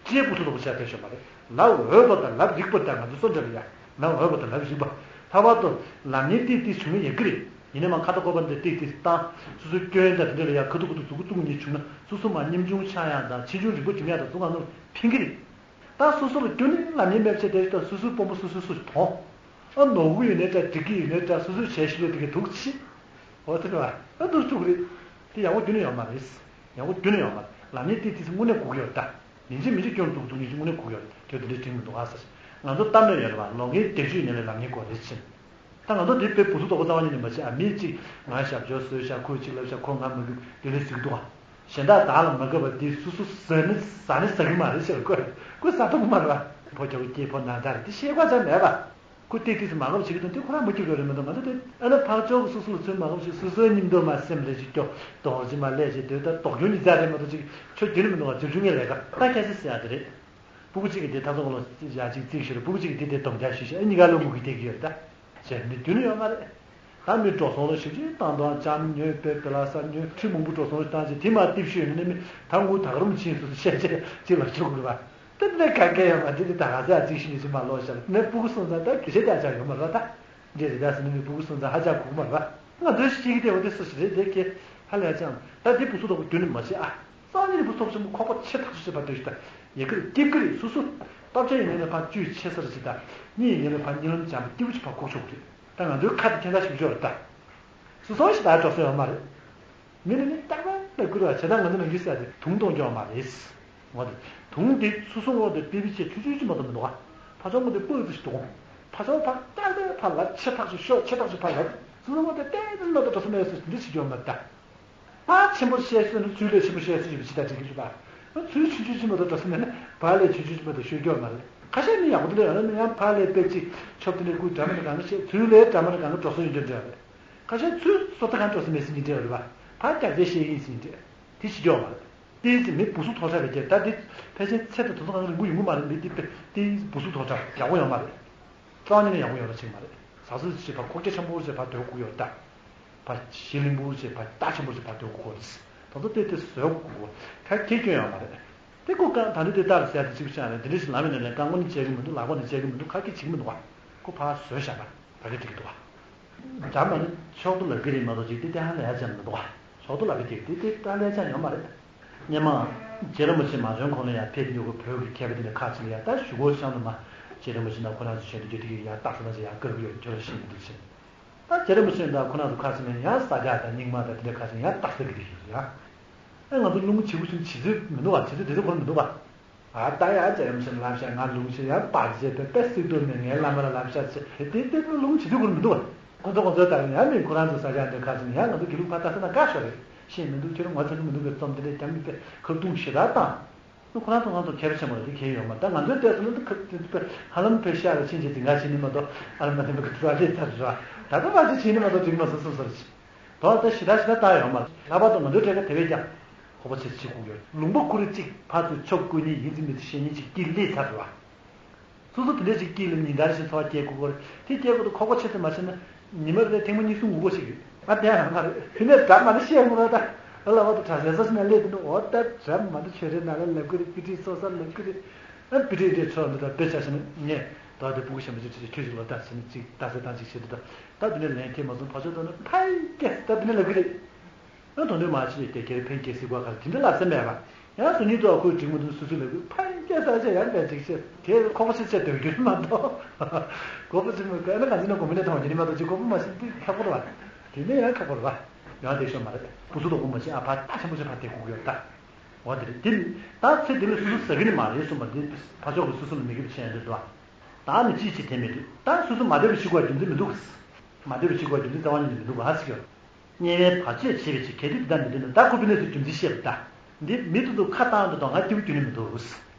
ཅིའི་སྦུ་སུ་དོག་པོ་བཤད་བསྡད་ཤོག་མ་རེད། ལབ་འོས་པ་དང་ལབ་རིགས་པ་དང་ང་ཚོ་སོ་འདྲ་རེད་ཡ། ལབ་འོས་པ་དང་ལབ་རིགས་པ། ལྷག་པར་དུ་ལབ་མཁན་ཏིག་ཏིག་བྱུང་ན་ཡག་གི་རེད། ཡིན་ནའི་མ་ཁ་ཏ་བཀོད་པ་འདི་ཏིག་ཏིག་བཏང་། སོ་སོའི་སྐྱོན་དང་དེ་འདྲ་ལ་ཡ་ཁ་ཐུག་ཁ་ཐུག་མཛུབ་གུ་བཙུགས་ནས་བྱུང་ན་སོ་སོ་མ་ཉམ་ཆུང་ཆགས་ཡག་དང་ཕྱིས་འབྱུང་རིག་པ་སྒྲིམ་ཡག་དང་ཚུར་ང་ཚོར་ཕན་གི་རེད། ད་སོ་སོ་ལ་སྐྱོན་ནི་ལབ་མཁན་མེད་པ་བྱས་བསྡད་ཤག་སོ་སོའི་དཔོན་པོ་སོ་སོས་སུ་མཐོང་། ཨ་ནོར་གི་ཡོད་ནའི་འདྲ་འགྲིག་གི་ཡོད་ནའི་འདྲ་སོ་སོས་བྱས་ཤེས་ལོས་དེ་གའི་འདུག་ཕྱིས། འོ་དེ་རེད་པ། ཨ་འདུག་ཐུག་རེད། དེ་ཡག་པོ་རྒྱུན་ནས་ཡོད་མ་རེད། ཡག་པོ་རྒྱུན་ནས་ཡོད་མ་རེད། ལབ་མཁན་ཏིག་ཏིག་དངོས་གནས་དགོས་ཀྱི་ཡོད་ད། ཡིན་གཅིག་མིན་གཅིག་སྐྱོན་འདུག་འདུག་ཡིན་གཅིག་དངོས་གནས་དགོས་ཀྱི་ཡོད། དེ་དེ་འདྲའི་དྲིན་མི་འདུག་ཨ་ཟེར། ང་ཚོ་གཏམ་ནས་ཡོད་རེད་པ། ལོ་ངའི་སྡིག་སྤྱོད་ཡིན་ནའི་ལབ་མཁན་དགོས་རེད་ཕྱིན། ད་ང་ཚོ་དེ་དཔེ་སྦུ་སུ་དོག་པོ་རྩ་བ་ཉིད་ནས་མ་བྱེད་ཨ། མི་གཅིག་ང་ཞབས་ཕྱི་བཟོས་ཤག་ཁོས་གཅིག་ལབ་ཤག་ཁོས་ང་མ་གུས་དེ་ལས་ཟིག་འདུག་ཨ། གཞན་དག་བདག་ལ་མ་དགའ་བ་དེ་སོ་སོ་ཟ་ནི་ཟ་ནི་ཟ་གི་མ་རེད་ཟེར་ཁོས་ཁོས་ཟ་ཐུབ་ཀྱི་མ་རེད་པ། ཕོ་ཁྱོ་ག་སྐྱེས་ཕོ་ན་ཚ་རེད་དེ་ཤེས་དགོས་ཚར་མེད་པ། ཁོ་ཏིག་ཏིག་ཙམ་མ་དགའ་བ་བྱེད་ཀྱི་འདུག་དེ་ཁོ་རང་མ་སྐྱིད་རོགས་རེད་མ་གཏོགས་ང་ཚོ་དེ་ཨ་ན་ཕར་ཕྱོགས་ཀྱི་སོ་སོ་ལ་ཚུར་མ་དགའ་བ་བྱེད་སོ་སོའི་སྙིང་སྟོབས་མ་སེམས་ལས་ཅིག་སྐྱོ་དོགས་ཅིག་མ་ལས་ཅིག་དེ་ལྟར་དོགས་སྐྱོན་གྱི་རྩ་རེད་མ་གཏོགས་ཅིག་ཆོ་རྒྱུ་ནི་མི་འདུག་བ། རྫུ་འཕྲུལ་ངན་ལས་ཀ་ད་ཁ་ཤས་ཟེར་ཡ་དེ་རེད། སྤུ་གུ་གཅིག་གིས་དེ་ཐག་ཚོང་ལ་ཡ་གཅིག་བརྩིས་ཤོར་སྤུ་གུ་གཅིག་གིས་དེ་དེ་སྡོམ་རྒྱག་ཞུས་ཤོར་ཨ་གཉིས་ཀ་བློ་མུ་གེ་བསྡད་ཀྱི་ཡོད་རེད་ད། བྱས་ནས་རྒྱུ་ནི་ཡོད་མ་རེད། ད་མི་འགྲོ་སོང་ལ་ཞིབ་ཅིག་བཏང་དང་ལྕམ་ཉོས་པའི་བེ་ལ་ས་ཉོས་ཁྲི་མང་པོ་འགྲོ་སོང་ལ་བཏང་ཅིག་དེ་མ་ཏིབ་ཤོད་ནས་མི་ད་ངུ་ད་ག་རུམ་ཕྱིན་སོང་ཟེར་བཤད་བྱས་ཅིག་ལབ་ཆོག་གི་རེད་པ། དེ་ནས་ག་གེ་ཡོད་མ་རེད། དེ་ད་ག་ས་ཅིག་ཤི་ནས་ཅིག་མ་ལོག་ཤར་ནས་སྤུ་གུ་སོང་ཙང་ད་དགེ་བཤེས་ད་ཆ་ཡོད་མ་རེད་ད། འདྲེ་རེད་ད་ཟེར་ནས་མི་སྤུ་གུ་སོང་ཙང་ཧ་ཅང་གོ་གི་མ་རེད་པ། ང་ཚོའི་ཤི་གི་དེ་འོ་དེ་སུ་ཞིག་རེད་དེ་ཁྱེད་ཧ་ལས་ཅང་ད་དེ་སྦུ་སུ་དོག་པོ་རྒྱུན་ནས་མ་བྱེད་ཨ། སང་ཉིན་སྦུ་སུ་དོག་པོ་ཆེན་པོ་ཁོག་པ་ཆེ་ཐག་ཆོད་བྱེད་པ་འདོད་ཤི་ད། ཡི་གེར་སྐྱེ་གི་རེད། སོ་སོ་སྟོབས་ཆེན་ཡིན་ནའི་ཕར་བཅུད་ཆེ་ས་རེད་ཅིག་དང་། གཉིས་ཡིན་ནའི་ཕར་གཉིད་ལམ་འཇམ་པོ་སྐྱིད་པོ་ཅིག་ཕར་ཁུག་ཆོག་གི་རེད། ད་ང་ཚོའི་ཁ་དེ་ཁྱད་མཚར་ཞིག་ཆོག་རེད་ད། སོ་སོ་ཞིག་ད་འགྲོ་ས་ཡོད་མ་རེད། མི་ལ་ནི་རྟག་པར་ལབ་ཀྱི་རེད་བ། བྱས་ཙང་ང་ཚོ་ནང་གི་ས་དེ་དུང་གཏོང་རྒྱུ་ཡོད་མ་རེད། འོ་དེ་དུང་དེ་སོ་སོ་ངོ་དེ་པི་པི་ཆེ་ཆུང་ཆུང་ཅིག་མ་གཏོགས་མི་འདུག་ག་ཕར་ཕྱོགས་ངོ་དེ་སྤུ་ཙམ་ཞིག་འདུག་ཕར་ཕྱོགས་ཕར་རྟག་པར་ཕར་ལབ། ཆེ་ཐག་ཞིག་ཤོག་ཆེ་ཐག་ཞིག་ཕར་ལབ། སོ་སོ་ངོ་དེ་ཏན་ཏན་མ་གཏོགས་འགྲོ་ས་མེད་ཟེར་འདི་བྱེད་རྒྱུ་ཡོད་མ་རེད་ད། ཕར་ཆེན་པོ་བཤད་སྲོལ་ནི་ཚུལ་ལས་ཆེན་པོ་བཤད་སྲོལ་ཡོད་པ་ཅིག་ད་འགྲིག་གི་རེད་པ། ཚུལ་ཆུང་ཆུང་ཅིག་མ་གཏོགས་འགྲོ་ས་མེད་ན་ཕར་ལས་ཆུང་ཆུང་ཅིག་མ་གཏོགས་ཤོད་རྒྱུ་ཡོད་མ་རེད། ཁ་ཤས་ནི་ཡག་པོ་འདུག་ལབ་ཡོང་ན་ཡང་ཕར་ལས་དཔེ་ཅིག་ཆོབ་དེ་འདྲའི་ཁུ་འདྲ་མིན་གང་ག་བཤད། ཚུལ་ལས་འདྲ་མིན་གང་ག་འགྲོ་ས་ཡོད་རྒྱུ་འདྲ་རེད། ཁ་ཤས་ཚུལ་སོ་ཐར་གང་འགྲོ་ས་མེད་ཟེར་མཁན་འདྲ་རེད་པ། ཕར་རྒྱག་རྗེས་བཤད་ཡིན་ཟེར་མཁན་འདྲ། དེ་བྱེད་རྒྱུ་ཡོད་མ་རེད། ཏིས་མི་སྦུ་སུབ་ཐོག་ཆགས་པའི་རྐྱེན་ད་འདི་ཕལ་ཆེར་ཚེ་དང་དུས་ཚོད་གང་རིང་པོ་ཡོང་གི་མ་རེད། མི་འདི་དཔེ་ཏིས་སྦུ་སུབ་ཐོག་ཆགས་ཡག་པོ་ཡོད་མ་རེད། རྩ་བ་ཉིད་ནས་ཡག་པོ་ཡོད་པ་ཅིག་མ་རེད། ཟ་ཟི་ཅིག་ཕར་ཁོག་རྒྱ་ཆེན་པོ་ཅིག་ཕར་སྡོད་དགོས་ཡོད་ད། ཕར་ཞི་ལིང་པོ་ཅིག་ཕར་རྟགས་ཆེན་པོ་ཅིག་ཕར་སྡོད་དགོས་རེད། ད་ཚོ་ཏེ་ཏེ་བཟོས་དགོས་ཁ་ཁྱེར་སྐྱོན་ཡོད་མ་རེད། དེ་ཀོ་ཀང་ད་ནི་དེ་ལྟར་ཟེར་ཏེ་ཅིག་བྱས་ནས་དེ་འདྲ་ཞིག་ལམ་ཡིན་ནས་རྐང་པ་ནི་བཅད་ཀྱི་མི་འདུག་ལག་པ་ནི་བཅད་ཀྱི་མི་འདུག་ཁ་སྐད་བྱེད་ཀྱི་མི་འདུག་ག་ཁོ་ཕར་བཟོས་བཞག་པ་ད་ག་འགྲིག་གི་འདུག་ག་འདྲ་མ་ནི་ཕྱོགས་བསྡུ་ལབ་ཀྱི་རེད་མ་གཏོགས་ཅིག་དེ་ཏེ་ཧ་ལས་ཡ་ཅང་མི་འདུག་ག་ཕྱོགས་བསྡུ་ལབ་ཀྱི་དེ་དེ་ཏེ་ཧ་ལས་ཡ་ཅང་ཡོད་མ་རེད། སྔོན་མ་རྗེ་རིན་པོ་ཆེ་མ་བྱོན་གོང་ལ་ཡང་ཕེབས་ཡོད་གི་བོད་ཀྱི་མཁས་པ་དེ་འདྲ་ཁག་ཅིག་ལ་ཡང་ད་ཞུ་སྒོ་བཤམས་ནས་མ་རྗེ་རིན་པོ་ཆེ་ན་ཁོ་རང་ཚོ་བྱོན་དུས་དེ་དེ་གི་ཡང་རྟགས་ས་ན་ཅིག་ཡང་བཀར་གི་ཡོད་ཁྱོད་རང་ཤེས་མི་འདུག་ཕྱིན། ད་རྗེ་རིན་པོ་ཆེ་དང་ཁོ་རང་ཚོ་ཁ་ཤས་ནས་ཡང་ས་རྒྱག་དང་རྙིང་མ་དང་དེ་འདྲ་ཁ་ཤས་ཡང་རྟགས་ཟེར་གི་རེད་ཡ། ཨེ་ང་ཚོ་སློབ་མ་བྱེད་དགོས་ཆུང་བྱེད་ཚོད་མི་འདུག་བ། བྱེད་ཚོད་དེ་ཚོ་གོ་མི་འདུག་བ། ཨ་ད་ཡང་རྗེ་རིན་པོ་ཆེ་ལ་ལབ་ཤག་ང་སློབ་མ་བྱེད་ཡང་བར་ཆད་པའི་དཔེ་སྲིད་དོ་ནས་ངའི་བླ་མ་ལ་ལབ་ཤག་ཅེས་དེ་དེ་དེ་ཚོ་སློབ་མ་བྱེད་ཚོད་གོ་མི་འདུག་བ། ཁོ་ཚོ་ཁོ་ཚོའི་ལྟར་ཡང་མིན་ཁོ་རང་ཚོ་ས་རྒྱག་འདོད་ཁ་ཤས་ནས་ཡང་ང་ཚོ་དགེ་ལུགས་ཕར་ལྟ་ས་ན་དགའ་ཤོར་རེད། ཤེས་མི་འདུག་ཁྱོད་རང་ངོ་ཚ་གི་མི་འདུག་གི་རྩོམ་དེ་འདྲས་རྒྱབ་མི་དཔེ་ཁ་རྡུང་ཞེ་དྲག་བཏང་། ཁོ་རང་ཚོ་ང་ཚོ་མཁས་པ་ཆེན་པོ་རེད་དེ་གལ་ཡོད་མ་རེད། ད་ང་ཚོའི་ལྟས་སོང་ན་ཁ་ཧ་ལམ་བོད་ཤར་ལ་ཕྱིན་རྗེས་དེ་འགའ་བྱེད་ནི་མ་གཏོགས་ཨ་རི་མ་དེ་མི་གི་ཐུ་ར་ལས་ཚར་རེད་བ། ད་ལྟ་ཕལ་ཆེར་བྱེད་ནི་མ་གཏོགས་འགྲིག་མ་སོང་སོང་ཟེར་ཅིག་དོ་ད་ཞི་དྲག་ཞི་དྲག་བཏང་ཡོད་མ་རེད། ལྷག་པར་དུ་ང་ཚོའི་གྲས་ཀ་དེ་བས་ཀྱང་ཁོ་པ་ཆེ་ཆེ་སྒུག་ཡོད། ལུང་པ་ཁོ་རེ་གཅིག་ཕར་ཚུར་ཆོབ་བསྐོལ་ནས་ཡིན་ཚིག་མིན་ཚིག་བཤད་ནི་གཅིག་སྐྱིད་ལས་ཚར་རེད་བ། སོ་སོ་དེ་འདྲ་ཞིག་སྐྱིད་ལ་ཉིན་ལྟར་བཞིན་འཚོ་བ་སྐྱེལ་དགོས་ཀྱི་རེད། དེ་སྐྱེལ་དགོས་དུས་ཁོག་པ་ཆེ་ཚོད་མ་བྱས་ན་ཉི་མ་རེ་ཐེངས་མ་གཉིས་གསུམ་ངུ་དགོས་ཤིག་ཡོད། ང་དེ་ཡང་རང་མ་རེད། དེ་ནས་འདྲ་མ་རེད་བཤད་ངུ་ར་ད། ཨ་ལ་བ་དུ་གྲྭ་ཟས་ས་ཞིག་ན་སླེབས་དུས་ནི་འོ་ད་འདྲ་མ་རེད་ཆོས་རེད་ན་ལ་ལབ་ཀྱི་རེད། དཔེ་ཁྲིད་སོ་ས་ལབ་ཀྱི་རེད། ཨ་དཔེ་ཁྲིད་དེ་ཚོ་འདི་ད་དཔེ་ཆ་བཞག་ན་ངས་ད་དེ་སྤུ་གུ་གཞན་པ་ཅིག་ཁྲིད་ཁྱོད་ཅིག་ལོ་ད་བྱས་ནས་ཅིག་ལྟ་ས་དང་ཅིག་བྱེད་དུས་ད་ད་དེ་ནས་ལན་ཐེབས་མ་སོང་ཕར་ཕྱོགས་ད་ནི་ཕ་ཡི་སྐད་ད་དེ་ནས་ལབ་ཀྱི་རེད། ང་དོན་དུ་མ་ཕྱིན་ཏེ་ཁྱེད་ཕན་སྐྱེད་སྲིད་པ་གར་དེ་འདྲ་ལབ་ས་མེད་པ། ཡང་སུ་ཉིད་དུ་ཁོའི་འགྲིག་མི་འདུག་སུ་སུ་ལབ་དགོས་ཕན་སྐྱེད་ས་ཆ་ཡང་འདྲ་འགྲིག་ཆེ་དེ་ཁོག་པ་ཆེ་ཆེ་འདོད་རྒྱུ་མ་གཏོགས། ཁོག་པ་ཆེ་མོ་ག་ན་ག་ཚོད་ན་གོ་མི་ནས་མཐོང་རྒྱུ་ནི་མ་གཏོགས་ཅིག་ཁོག་པ་མ་ཤེས་དུས་ཁག་པོ་རེད་བ། དེ་ནས་ཡང་ཁག་པོ་རེད་བ། ཡང་དེ་ཤོད་མ་རེད། སྤུ་སུ་དོག་པོ་མ་བྱེད་ཨ་ཕ་ད་ཆེན་པོ་ཆེ་ཕ་དེ་གོ་གི་ཡོད་ད། འོ་དེ་རེད་དེ་ནི་ད་ཚེ་འདི་ལ་སུ་སུ་ཟ་གི་ནི་མ་རེད་གསུངས་པ་འདི་ཕ་ཕྱོགས་ཀྱི་སུ་སུ་ལ་མི་དགེ་བ་བྱས་ཡོད་འདུག་ད། ད་ནི་ཅིའི་ཕྱིར་དེ་མི་འདུག་ད་སོ་སོ་མ་བདེ་བ་ཞིག་གོ་རྒྱུ་མཚན་མི་འདུག་མ་བདེ་བ་ཞིག་གོ་རྒྱུ་མཚན་རྩ་བ་ཉིད་ནས་མི་འདུག་ཨ་ཟེར་གྱི་ཡོད། དམྱལ་བའི་བར་ཆད་བྱེད་པའི་ཕྱིར་གལ་ཏེ་འདི་ལྟར་མི་འདུག་ན། ད་ཁོ་ཕི་ནས་སུ་རྒྱུ་མཚན་བཤད་པ་ད། འདི་མི་ཏུ་ཏུ་ཁ་བཏང་དུ་དང་ང་སྐྱིད་པོ་རྒྱུ་ནི་མི་འདུག་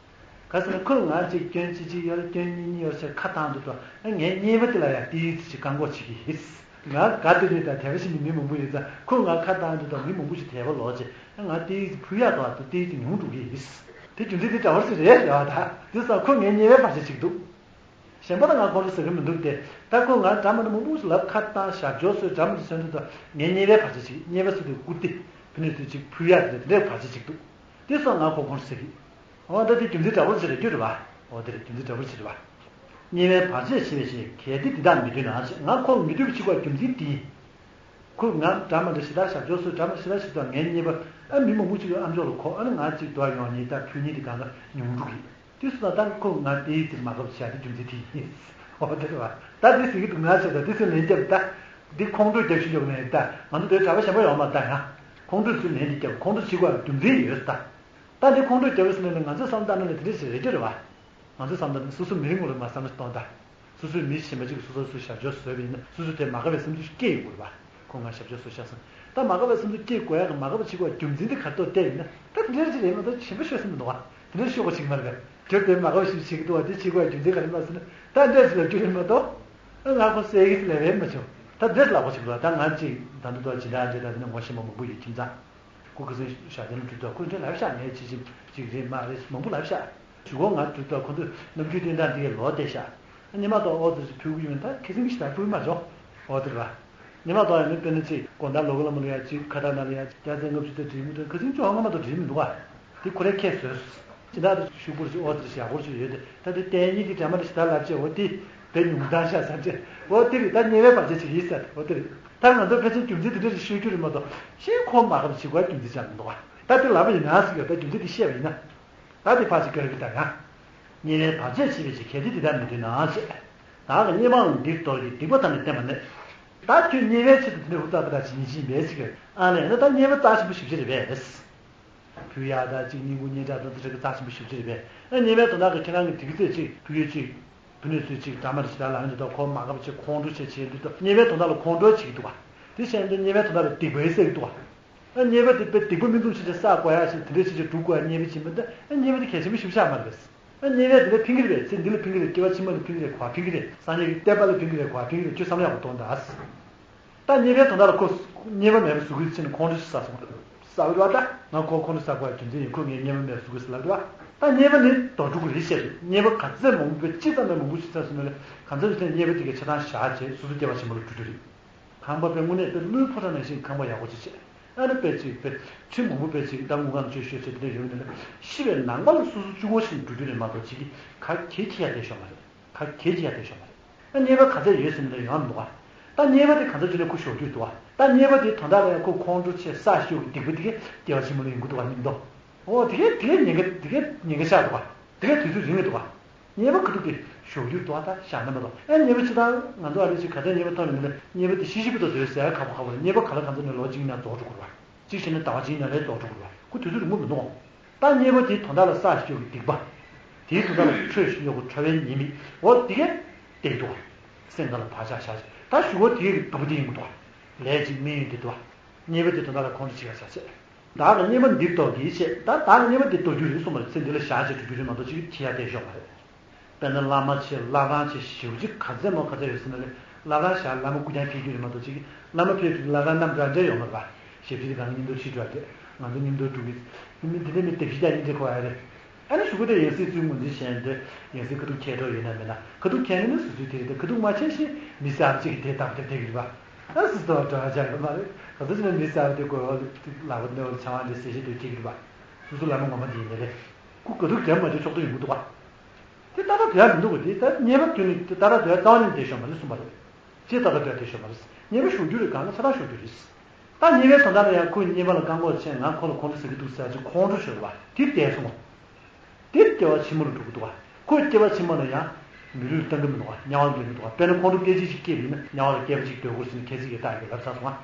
ག་ཟེར་ན་ཁོས་ང་གཅིག་སྐྱོན་གཅིག་གཅིག་ཡོད་རེད། སྐྱོན་གཉིས་གཉིས་ཡོད་རེད་ཟེར་ཁ་བཏང་དུ་དང་ངའི་གཉེན་པ་དེ་ལ་ཡང་ཏིའི་ཙི་ཞིག་བཀག་འགོག་བྱེད་ཀྱི་ཡིན། ང་དགའ་སྟོན་ནས་དང་དད་པ་བྱེད་མཁན་མི་མང་པོ་ཡོད་ཙང་ཁོས་ང་ཁ་བཏང་དུ་དང་མི་མང་པོ་ཞིག་དད་པ་ལོག་རྗེས་ང་ཏིའི་ཙི་ཕུལ་ཡག་དང་དུ་ཏིའི་ཙི་ཉུང་འགྲོ་གི་ཡིན། དེ་རྒྱུ་མཚན་དེ་འདྲ་བ་ཞིག་རེད་རེད་བ། ད་དེ་ཙང་ཁོས་ངའི་གཉེན་པའི་བར་ཆད་བྱེད་ཀྱི་འདུག་གཞན་པ་ལ་ང་ཁོང་ཁྲོ་ཟ་གི་མི་འདུག་སྟེ། ད་ཁོས་ང་འདྲ་མི་འདྲ་མང་པོ་ཞིག་ལབ་ཁ་བཏང་ཞབས་ཕྱི་ཞུས་འདྲ་མི་འདྲ་ཟེར་འདུག་ད་ངའི་གཉེན་པའི་བར་ཆད་ཅིག་གཉེན་པ་ཟེར་དུས་སྐུ་སྟེ་ཕི་ནས་དུས་ཅིག་ཕུལ་ཡག་དེ་འདྲའི་བར་ཆད་ཅིག་འདུག་དེ་སོང་ང་ཁོ་ཁོང་ཁྲོ་ཟ་གི། འོ་ད་དེ་རྒྱུ་མཚན་འདྲ་པོ་ཞིག་རེད་རྒྱུ་རེད་བ། འོ་དེ་རེད་རྒྱུ་མཚན་འདྲ་པོ་ཞིག་རེད་བ། གཉེན་པའི་བར་ཆད་ཞི་བའི་ཕྱིར་གལ་ཏེ་འདི་དག་མི་འདོད་ན་ཞེས་ང་ཁོ་མི་འདོད་པ་ཞིག་གོ་རྒྱུ་མཚན་དེ་ཡིན། ཁོས་ང་འདྲ་མི་འདྲ་ཞེ་དྲག་ཞབས་ཕྱི་ཞུས་འདྲ་མི་འདྲ་ཞེ་དྲག་ཞིག་དང་ངའི་གཉེན་པ་ཨ་མི་མང་པོ་ཞིག་ཨ་མཆོག་ལ་གོ་ཨ་ནི་ང་གཅིག་འདུག་ཡོང་ཉེས་དང་ཕུལ་ཉེས་དེ་གང་ག་ཉུང་འགྲོ་གི། དེ་སོང་ཙང་ད་ཁོ་ང་དེའི་དེ་མ་དགའ་བ་བྱ་དེ་རྒྱུ་མཚན་དེ་ཡིན། འོ་དེ་རེད་བ། ད་དེ་ཟེར་གྱི་འདུག་ན་ཟེར་ད་དེ་ཚོས་ལན་རྒྱབ་ད། འདི་ཁོང་ཁྲོ་རྒྱབ་ཤིག་ཡོད་མེད་ད། ང་ཚོ་དེ་གྲྭ་པ་གཞན་པ་ཡོང་མ་ད་ཡང་། ཁོང་ཁྲོ་ཚོས་ལན་འདི་རྒྱབ་ཁོང་ཁྲོ་བྱེད་དགོས་རྒྱུ་མཚན་ཡོད་ད། ད་འདི་ཁོང་ཁྲོ་རྒྱབ་ཡོད་ཟེར་ནས་ང་ཚོས་བསམ་བཏང་ན་ནི་དེ་འདྲ་ཞིག་རེད་རྒྱུ་རེད་བ། ང་ཚོས་བསམ་བཏང་ན་སོ་སོ་མི་རིང་པོ་རེད་མ་བསམ་བློ་གཏོང་ད། སོ་སོའི་མི་གཞན་པ་གཅིག་གིས་སོ་སོར་སོ་ཞབས་ཕྱི་ཞུས་པ་ཡིན་ན་སོ་སོ་དེ་མ་དགའ་བའི་བསམ་ཚུལ་སྐྱེ་ཡོང་གི་རེད་བ། ཁོ་ང་ཞབས་ཕྱི་ཞུས་ཤག་ཟེར། ད་མ་དགའ་བའི་བསམ་ཚུལ་སྐྱེ་དགོས་ཡག་གི་མ་དགའ་བ་བྱེད་དགོས་པའི་རྒྱུ་མཚན་དེ་ག་རེ་འདུག་བལྟས་ཡིན་ན་ད་དེ་འདྲ་ཅིག་རེད་མ་གཏོགས་གཞན་པ་ཤོད་ས་མི་འདུག་བ། དེ་འདྲ་ཤོད་དགོས་ཅིག་མ་རེད་པས། ཁྱོད་དེ་མ་དགའ་བ་ཞིག་བྱེད་ཀྱི་འདུག་བ། དེ་བྱེད་དགོས་པའི་རྒྱུ་མཚན་ག་རེ་ལབ་ཟེར་ན་ད་འདྲ་ཞིག་ལབ་རྒྱུ་རེད་མ་གཏོགས། ང་ཁོ་གསལ་གི་ལབ་ཡས་མ་བྱུང་། ད་འདྲ་ཞིག་ལབ་དགོས་ཅིག་འདུག་ད་ང་གཅིག་ད་འདི་ལྟར་ཇི་འདྲ་འདྲ་ད་དེ་ནས་ངོ་ཤེས་པ་མང་པོ་ཡོད་ཁྱིམ་ཚང་། ཁོ་ཁ་སང་ཞྭ་ལྡན་ལ་འགྲོ་དུས་ཁོས་འདྲ་ལབ་ཤག་ངས་ཅི་ཅི་ཅིག་རེད་མ་རེད་མང་པོ་ལབ་ཤག་གཞུག་གུ་ང་འགྲོ་དུས་ཁོ་ཚོས་ནམ་རྒྱུན་བསྟན་སྟངས་འདི་གས་ལོག་བསྡད་ཤག་ཉི་མ་ཐོག་ཨོ་ཙི་ཅིག་ཕུལ་གི་ཡོད་ན་ད་ཁ་སང་གི་ཞིག་ད་ཕུལ་མ་བྱུང་། ཨོ་དེ་རེད་བ། ཉི་མ་ཐོག་ཡང་ནི་དཔེར་ན་ཅིག་དགོང་དག་ལོག་གི་ལ་མ་ལ་ཡ་ཅིག་ཁ་བཏགས་ན་ལ་ཡ་རྒྱ་ཚད་ལྔ་བཅུ་དང་བྲིས་མི་འདུག་ཁ་སང་ཅུང་ཧ་མ་གཏོགས་བྲིས་མི་འདུག་བ། དེ་ཁོ་རའི་ཁྱད་བཟོས། ཇི་ལྟར་དུ་ཤུགས་པོར་ཅིག་ཨོ་ཙི་ཞིག་ཡག་པོར་ཅིག་ཡོད་དེ་ད་དེ་བསྟན་ཉིད་ཀྱི་འདྲ་མ་འདྲ་ཞིག་ད་ལབ་བྱས་འོ་དེ་དེ་ཉུང་མཐའ་ཤ་ཟ་བྱས་འོ་དེ་རེད། ད་དམྱལ་བའི་བར་ཆད་ཅིག་ཡིན་ཟེར་འོ་དེ་རེད། ད་ང་ཚོ་ཕལ་ཆེར་རྒྱུ་མཚན་དེ་འདྲ་ཞིག་ཤོད་རྒྱུ་རེད་མ་གཏོགས་ཤེས་ཁོ་མ་གབ་བྱེད་དགོས་རྒྱུ་མཚན་ཅང་མི་འདུག་བ། ད་དེ་ལབ་པ་ཡིན་ན་ཟེར་གྱི་ཡོད། ད་རྒྱུ་མཚན་དེ་བཤད་པ་ཡིན་ན། ད་དེ་ཕར་ཅིག་བཀར་གི་ད་ཡང་། དམྱལ་བའི་བར་ཆད་བྱེད་པའི་ཕྱིར། གལ་ཏེ་དེ་ལྟར་མི་འདོད་ན་ཞེས། བདག་གི་དམྱལ་བའང་འདིར་འདོར་གྱིས། སྡིག་པ་དག་ནི་བསྟན་པ་ནས། ད་ཁྱོད་དམྱལ་བའི་ཆེད་དུ་དེ་འདྲའི་ཧུར་ཐག་ཐག་ཅིག་ཡིན་གཅིག་མེད་ཅིག་གི་ཨ་ལས་ན་ད་དམྱལ་བ་རྩ་ཆེན་པོ་ཞེ་པོ་ཅིག་རེད་པས། ཕུལ་ཡག་ད་ཅིག་སྙིང་པོ་སྙན་གྲགས་དང་དེ་འདྲ་གི་རྩ་ཆེན་པོ་ཞེ་པོ་ཅིག་རེད་པས། ཨ་དམྱལ་བའི་དོན་དག་གི་ཁྱེད་རང་གི་དེ་གི་ཚེ་ཅིག་ཕུལ་ཡས་ཅིག་ཕུལ་ནས་ཚུལ་ཅིག་དྲ་མ་རེ་ཞིག་ད་ལ་ཡོང་དུས་ད་ཁོ་མ་དགའ་བ་ཅིག་ཁོང་ཁྲོ་བྱེད་བྱེད་དུས་ད་དམྱལ་བའི་དོན་དག་ལ་ཁོང་ཁྲོ་བྱེད་ཀྱི་འདུག་བ། དེ་བྱས་ན་དམྱལ་བའི་དོན་དག་ལ་སྡིག་པ་ཡིན་ཟེར་གྱི་འདུག་བ། ཨ་དམྱལ་བ་དེ་དཔེ་སྡིག་པ་མིག་འཛུམ་ཆེ་ཆེ་བསགས་དགོས་ཡག་ཞིག་དེ་འདྲ་ཆེ་ཆེ་སྒྲུབ་དགོས་ཡག་དམྱལ་བ་ཅིག་མིན་ད། ཨ་དམྱལ་བ་དེ་གལ་ཆེན་པོ་ཞེ་པོ་ཅིག་མ་རེད་པས། ཨ་དམྱལ་བས་དེ་འདྲ་ཕན་གྱི་རེད་པས། ཚེ་འདི་ལ་ཕན་གྱི་རེད། སྐྱེ་བ་ཕྱི་མ་ལ་ཕན་གྱི་རེད། ག་པར་ཕན་གྱི་རེད། སངས་རྒྱས་ཀྱི་བསྟན་པ་ལ་ཕན་གྱི་རེད། ག་པར་ཕན་གྱི་རེད། ཁྱོད་བསམ་བློ་ཡག་པོ་གཏོང་དང་། ད་དམྱལ་བའི་དོན་དག་ལ་ཁོ་དམྱལ་བ་མེད་པའི་གཟུགས་ཀྱི་ཕྱིར་ན་ཁོང་ཁྲོ་ཞིག་ཟ་སོང་། ཟ་བ་རེད་པ། ད་ང་ཁོ་ཁོང་ཁྲོ་ཟ་དགོས་ཡག་རྒྱུ་མཚན་ཡིན། ཁོ་ངས་དམྱལ་བ་མེད་པའི་གཟུགས་ཀྱི་ཟེར་ལབ་རེད་པ། ད་དམྱལ་བ་ནི་འདོར་འགྲོ་གི་རེད་བཤད་རེད། དམྱལ་བ་ག་ཚོད་མང་པོ་དཔེ་ཅི་ཙམ་མང་པོ་ཞིག་ཚར་སོང་ན་ལས་གང་ཚོད་ཅིག་དེ་དམྱལ་བ་དེ་གའི་ཆ་ཚང་བཞག་བྱས་སོ་སོ་སྐྱེ་བ་ཕྱི་མ་ལ་འགྲོ་རྒྱུ་རེད། ཁང་པ་དཔེ་དངོས་གནས་དཔེ་ཀླུའི་ཕོ་བྲང་ནང་བཞིན་ཁང་པ་ཡག་པོ་ཅིག་བྱས། ཨ་ནི་དཔེ་ཅིག་དཔེ་ཁྲི་མང་པོ་དཔེ་ཅིག་ད་དངུལ་ཁང་ཆོས་ཤོད་བྱས་དེ་འདྲ་ཡོད་ནི་ལ་ཤི་བའི་ནང་པ་ལ་སོ་སོ་གཅིག་པོ་ཞིག་འགྲོ་རྒྱུ་རེད་མ་གཏོགས་ཅིག་ག་གེ་ཅིག་ཡར་བསྡད་ཤོག་མ་རེད། ག་གེ་ཅིག་ཡར་བསྡད་ཤོག་མ་རེད། ཨ་དམྱལ་བ་ག་ཚད་ཡོད་ཟེར་ན་ཡོང་མི་འདུག་ག་ད་དམྱལ་བ་དེ་ག་ཚོད་ཅིག་ནས་ཁོ་ཞོགས་རྒྱུ་འདུག་ག་ད་དམྱལ་བ་དེ་དོན་དག་ལ་ཡང་ཁོ་ཁོང་ཁྲོ་བྱས་བསགས་ཤོག་གི་སྡིག་པ་དེ་གས་སྐྱེ་བ་ཕྱི་མ་ལ་ཡོང་གི་འདུག་ག་སྙིང་དོ། ཨོ་དེ་གས་དེ་གས་ཉེན་ཁ་དེ་གས་ཉེན་ཁ་ཆགས་འདུག་ག་དེ་གས་དུས་ཚོད་རིང་ངེ་འདུག་ག་དམྱལ་བ་ཁ་ཐུག་གི་ཞོགས་རྒྱུ་འདུག་ག་ད་བཞག་ན་མ་གཏོགས། ཨ་དམྱལ་བ་ཕྱི་དང་ང་ཚོ་ཨ་རི་ཅིག་ག་ཚད་དམྱལ་བ་མཐོང་ཡོང་ན་དམྱལ་བ་དེ་ཤི་ཤི་བུ་དང་བཟོས་ཟེར་ཁ་པོ་ཁ་པོ་རེད། དམྱལ་བ་ག་ལ་ག་ཚོད་ནས་ལོ་གཅིག་ནས་རྫོགས་འགྲོ་དགོས་རེད་པ། གཅིག་བྱས་ན་ཟླ་བ་གཅིག་ནང་ལས་རྫོགས་འགྲོ་དགོས་པ། ཁོ་དུས་ཚོད་རིང་པོ་མི་འདུག་ད་དམྱལ་བ་དེ་དོན་དག་ལ་བསགས་ཤོག་གི་སྡིག་པ། དེའི་དོན་དག་ལ་ཁྲོས་ཤིང་གཡོ་བའི་ཁྲོ་བའི་ཉེས་དམིགས། འོ་དེ་གས་བསྡད་འདུག་སེམས་ག་ལ་བག་ཆགས་བཞག་བྱས། ད་གཞུག་གུ་དེའི་སྡུག་པ་དེ་ཡིན་མི་འདུག་ལས་གཅིག་དམིགས་ཡུལ་དེ་འདུག་དམྱལ་བ་དེ་དོན་དག་ལ་ཁོང་ཁྲོ་བྱེད་ཡག་བྱ་བྱས། བདག་ལ་དམྱལ་བ་འདིར་འདོར་གྱིས་ཞེས། ད་བདག་ལ་དམྱལ་བ་འདིར་འདོར་རྒྱུ་རེད་གསུངས་པ་རེད། ཚེ་འདི་ལ་བཞག་བྱས་འགྲོ་རྒྱུ་རེད་མ་གཏོགས་ཅིག་ཁྱེར་ཡག་བསྡད་ཤོག་མ་རེད། དཔེར་ན་བླ་མ་ཆེ་བླ་བྲང་ཆེ་ཞེ་པོ་ཅིག་ག་ཚད་མང་ག་ཚད་ཡོད་ཟེར་ན་ལས། བླ་བྲང་བཞག་བླ་མ་སྐུ་རྐྱང་ཕེབས་རྒྱུ་རེད་མ་གཏོགས་ཅིག་བླ་མ་ཕེབས་དུས་བླ་བྲང་རྣམ་གྲངས་འདྲ་ཡོད་མ་རེད་པ། ཞབས་ཕྱི་དེ་གང་མཉམ་དུ་ཁྲིད་འགྲོ་ཡག་རེད། ང་ཚོ་མཉམ་དུ་འགྲོ་གི། མི་འདི་འདྲ་མི་སྡེབ་གཞི་རྒྱག་མཁན་འདྲ་ཁོ་ཨ་རེད། ཨ་ནི་གཞུག་གུ་དེ་ཡང་སྲིད་ཚུལ་ངོས་འཛིན་བྱས་ནས་ཡང་སྲིད་ཁ་ཐུག་ཁྱེར་འགྲོ་ཡོད་ན་མེད་ན། ཁ་ཐུག་ཁྱེར་ནས་ནི་སོ་སོའི་དེ་རེད་དེ། ཁ་ཐུག་མ་ཁྱེར་ཞིག་མི་གསར་པ་ཅིག་གིས་དེ་བཏང་བསྡད་བསྡད་ཀྱི་རེད་པ། ཨ་སི་ཏོ་འགྲོ་ཡག་ཡོད་མ་རེད། ག་ཚོད་ཅིག་ན་མི་གསར་པ་དེ་གོ་བ་ལ་ལག་པ་སྣེ་བ་ལ་ཆང་བ་འདྲ་ཟེར་བཞིན་དུ་སྐྱེ་གི་རེད་པ། སོ་སོ་ལ་མ་ངོ་མ་འདི་ཡིན་ནི་རེད། ཁོ་ག་ཐུག་རྒྱབ་མ་བྱས་ཆོག་ཏུ་ཡོང་གི་འདུག་པ། དེ་ཏག་ཏག་སྡོད་ཡག་མི་འདུག་ག་དེ་ད་དམྱལ་བ་དེ་ནི་ཏག་ཏག་སྡོད་ཡག་རྩ་བ་ཉིད་བསྡད་ཤོག་མ་རེད་གསུངས་པ་རེད། ཅེས་ཏག་ཏག་སྡོད་ཡག་བསྡད་ཤོག་མ་རེད། དམྱལ་བ་ཞོགས་རྒྱུ་རེད། གང་ལ་ཆ་ཚང་ཞོགས་རྒྱུ་རེད། ད་དམྱལ་བའི་དོན་དག་ལ་ཡང་ཁོས་དམྱལ་བ་ལ་བཀག་འགོག་བྱས། ང་ཁོ་ལ་ཁོང་ཁྲོ་ཟ་གི་འདུག་ཟེར་ཅིག་ཁོང་ཁྲོ་ཤོར་བ་དེ་བསྡད་སོང་བ། དེ་སྐྱེ་བ་ཕྱི་མ་ལ་འགྲོ་གི་འདུག་ག་ཁོས་སྐྱེ་བ་ཕྱི་མ་ལ་ཡང་མི་ལུས་བཏང་གི་མི་འདུག་ག་དམྱལ་བ་འདོད་ཀྱི་འདུག་ག་དཔེར་ན་ཁོང་ཁྲོ་སྐད་ཅིག་ཅིག་སྐྱེས་པ་ཡིན་ན་དམྱལ་བ་ལ་སྐྱེ་བ་ཅིག་འདོད་དགོས་ཟེར་ནས་ཁ་ཚིག་གི་རྟགས་ཀྱིས་ལབ་ཚར་སོང་ང་།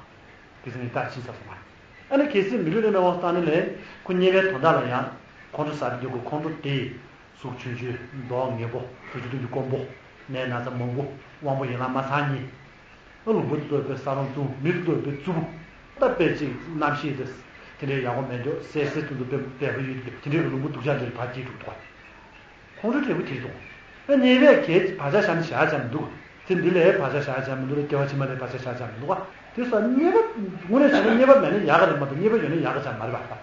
དེ་ཚོ་ངས་རྟགས་ཕྱིན་ཚར་སོང་ང་། ཨ་ནི་གལ་སྲིད་མི་ལུས་ལ་དམྱལ་བ་བཏང་ནས་ལས་ཁོ་དམྱལ་བའི་དོན་དག་ལ་ཡང་ཁོང་ཁྲོ་ཟ་གི་འདུག་ག་ཁོང་ཁྲོ་དེ། གཟུགས་ཆུང་ཆུང་། མདོག་ངན་པོ། དུག་ཆུ་དུག་གི་སྐོམ་པོ། ནད་ན་ཚ་མང་པོ། དབང་པོ་ཡན་ལག་མ་ཚང་གཉིས། ཨ་ལུང་པ་དེ་ཚོ་དཔེ་ས་རོང་ཙུང་། མི་དེ་ཚོ་དཔེ་རྩུབ་པོ། ད་དཔེ་ཅིག་རྣམ་ཤེས་དེ་དེ་འདྲའི་ཡག་པོ་མེད་འགྲོ། སད་སེར་དེ་ཚོ་དཔེ་བལ་པོ་ཡོད་དེ་དེ་འདྲའི་གི་ལུང་པ་སྡུག་ཅག་འདི་ལ་ཕར་སྐྱེས་འགྲོ་གི་འདུག་ག་ཁོང་ཁྲོ་འདྲ་པོ་དེ་འདུག་ཨ་དམྱལ་བས་གས་བག་ཆགས་བཞག་ནས་བཞག་ཡག་ཅང་མི་འདུག་ཚེ་འདི་ལ་བག་ཆགས་བཞག་ཡག་ཅང་མི་འདུག་ལ། སྐྱེ་བ་ཕྱི་མ་ལ་བག་ཆགས་བཞག་ཡག་ཅང་མི་འདུག་ག་དེ་སོགས་དམྱལ་བ་དངོས་གནས་བྱས་ན་དམྱལ་བ་མེད་ན་ཡག་ག་རེད་མ་གཏོགས་དམྱལ་བ་ཡོད་ན་ཡག་ག་ཅང་མ་རེད་པ།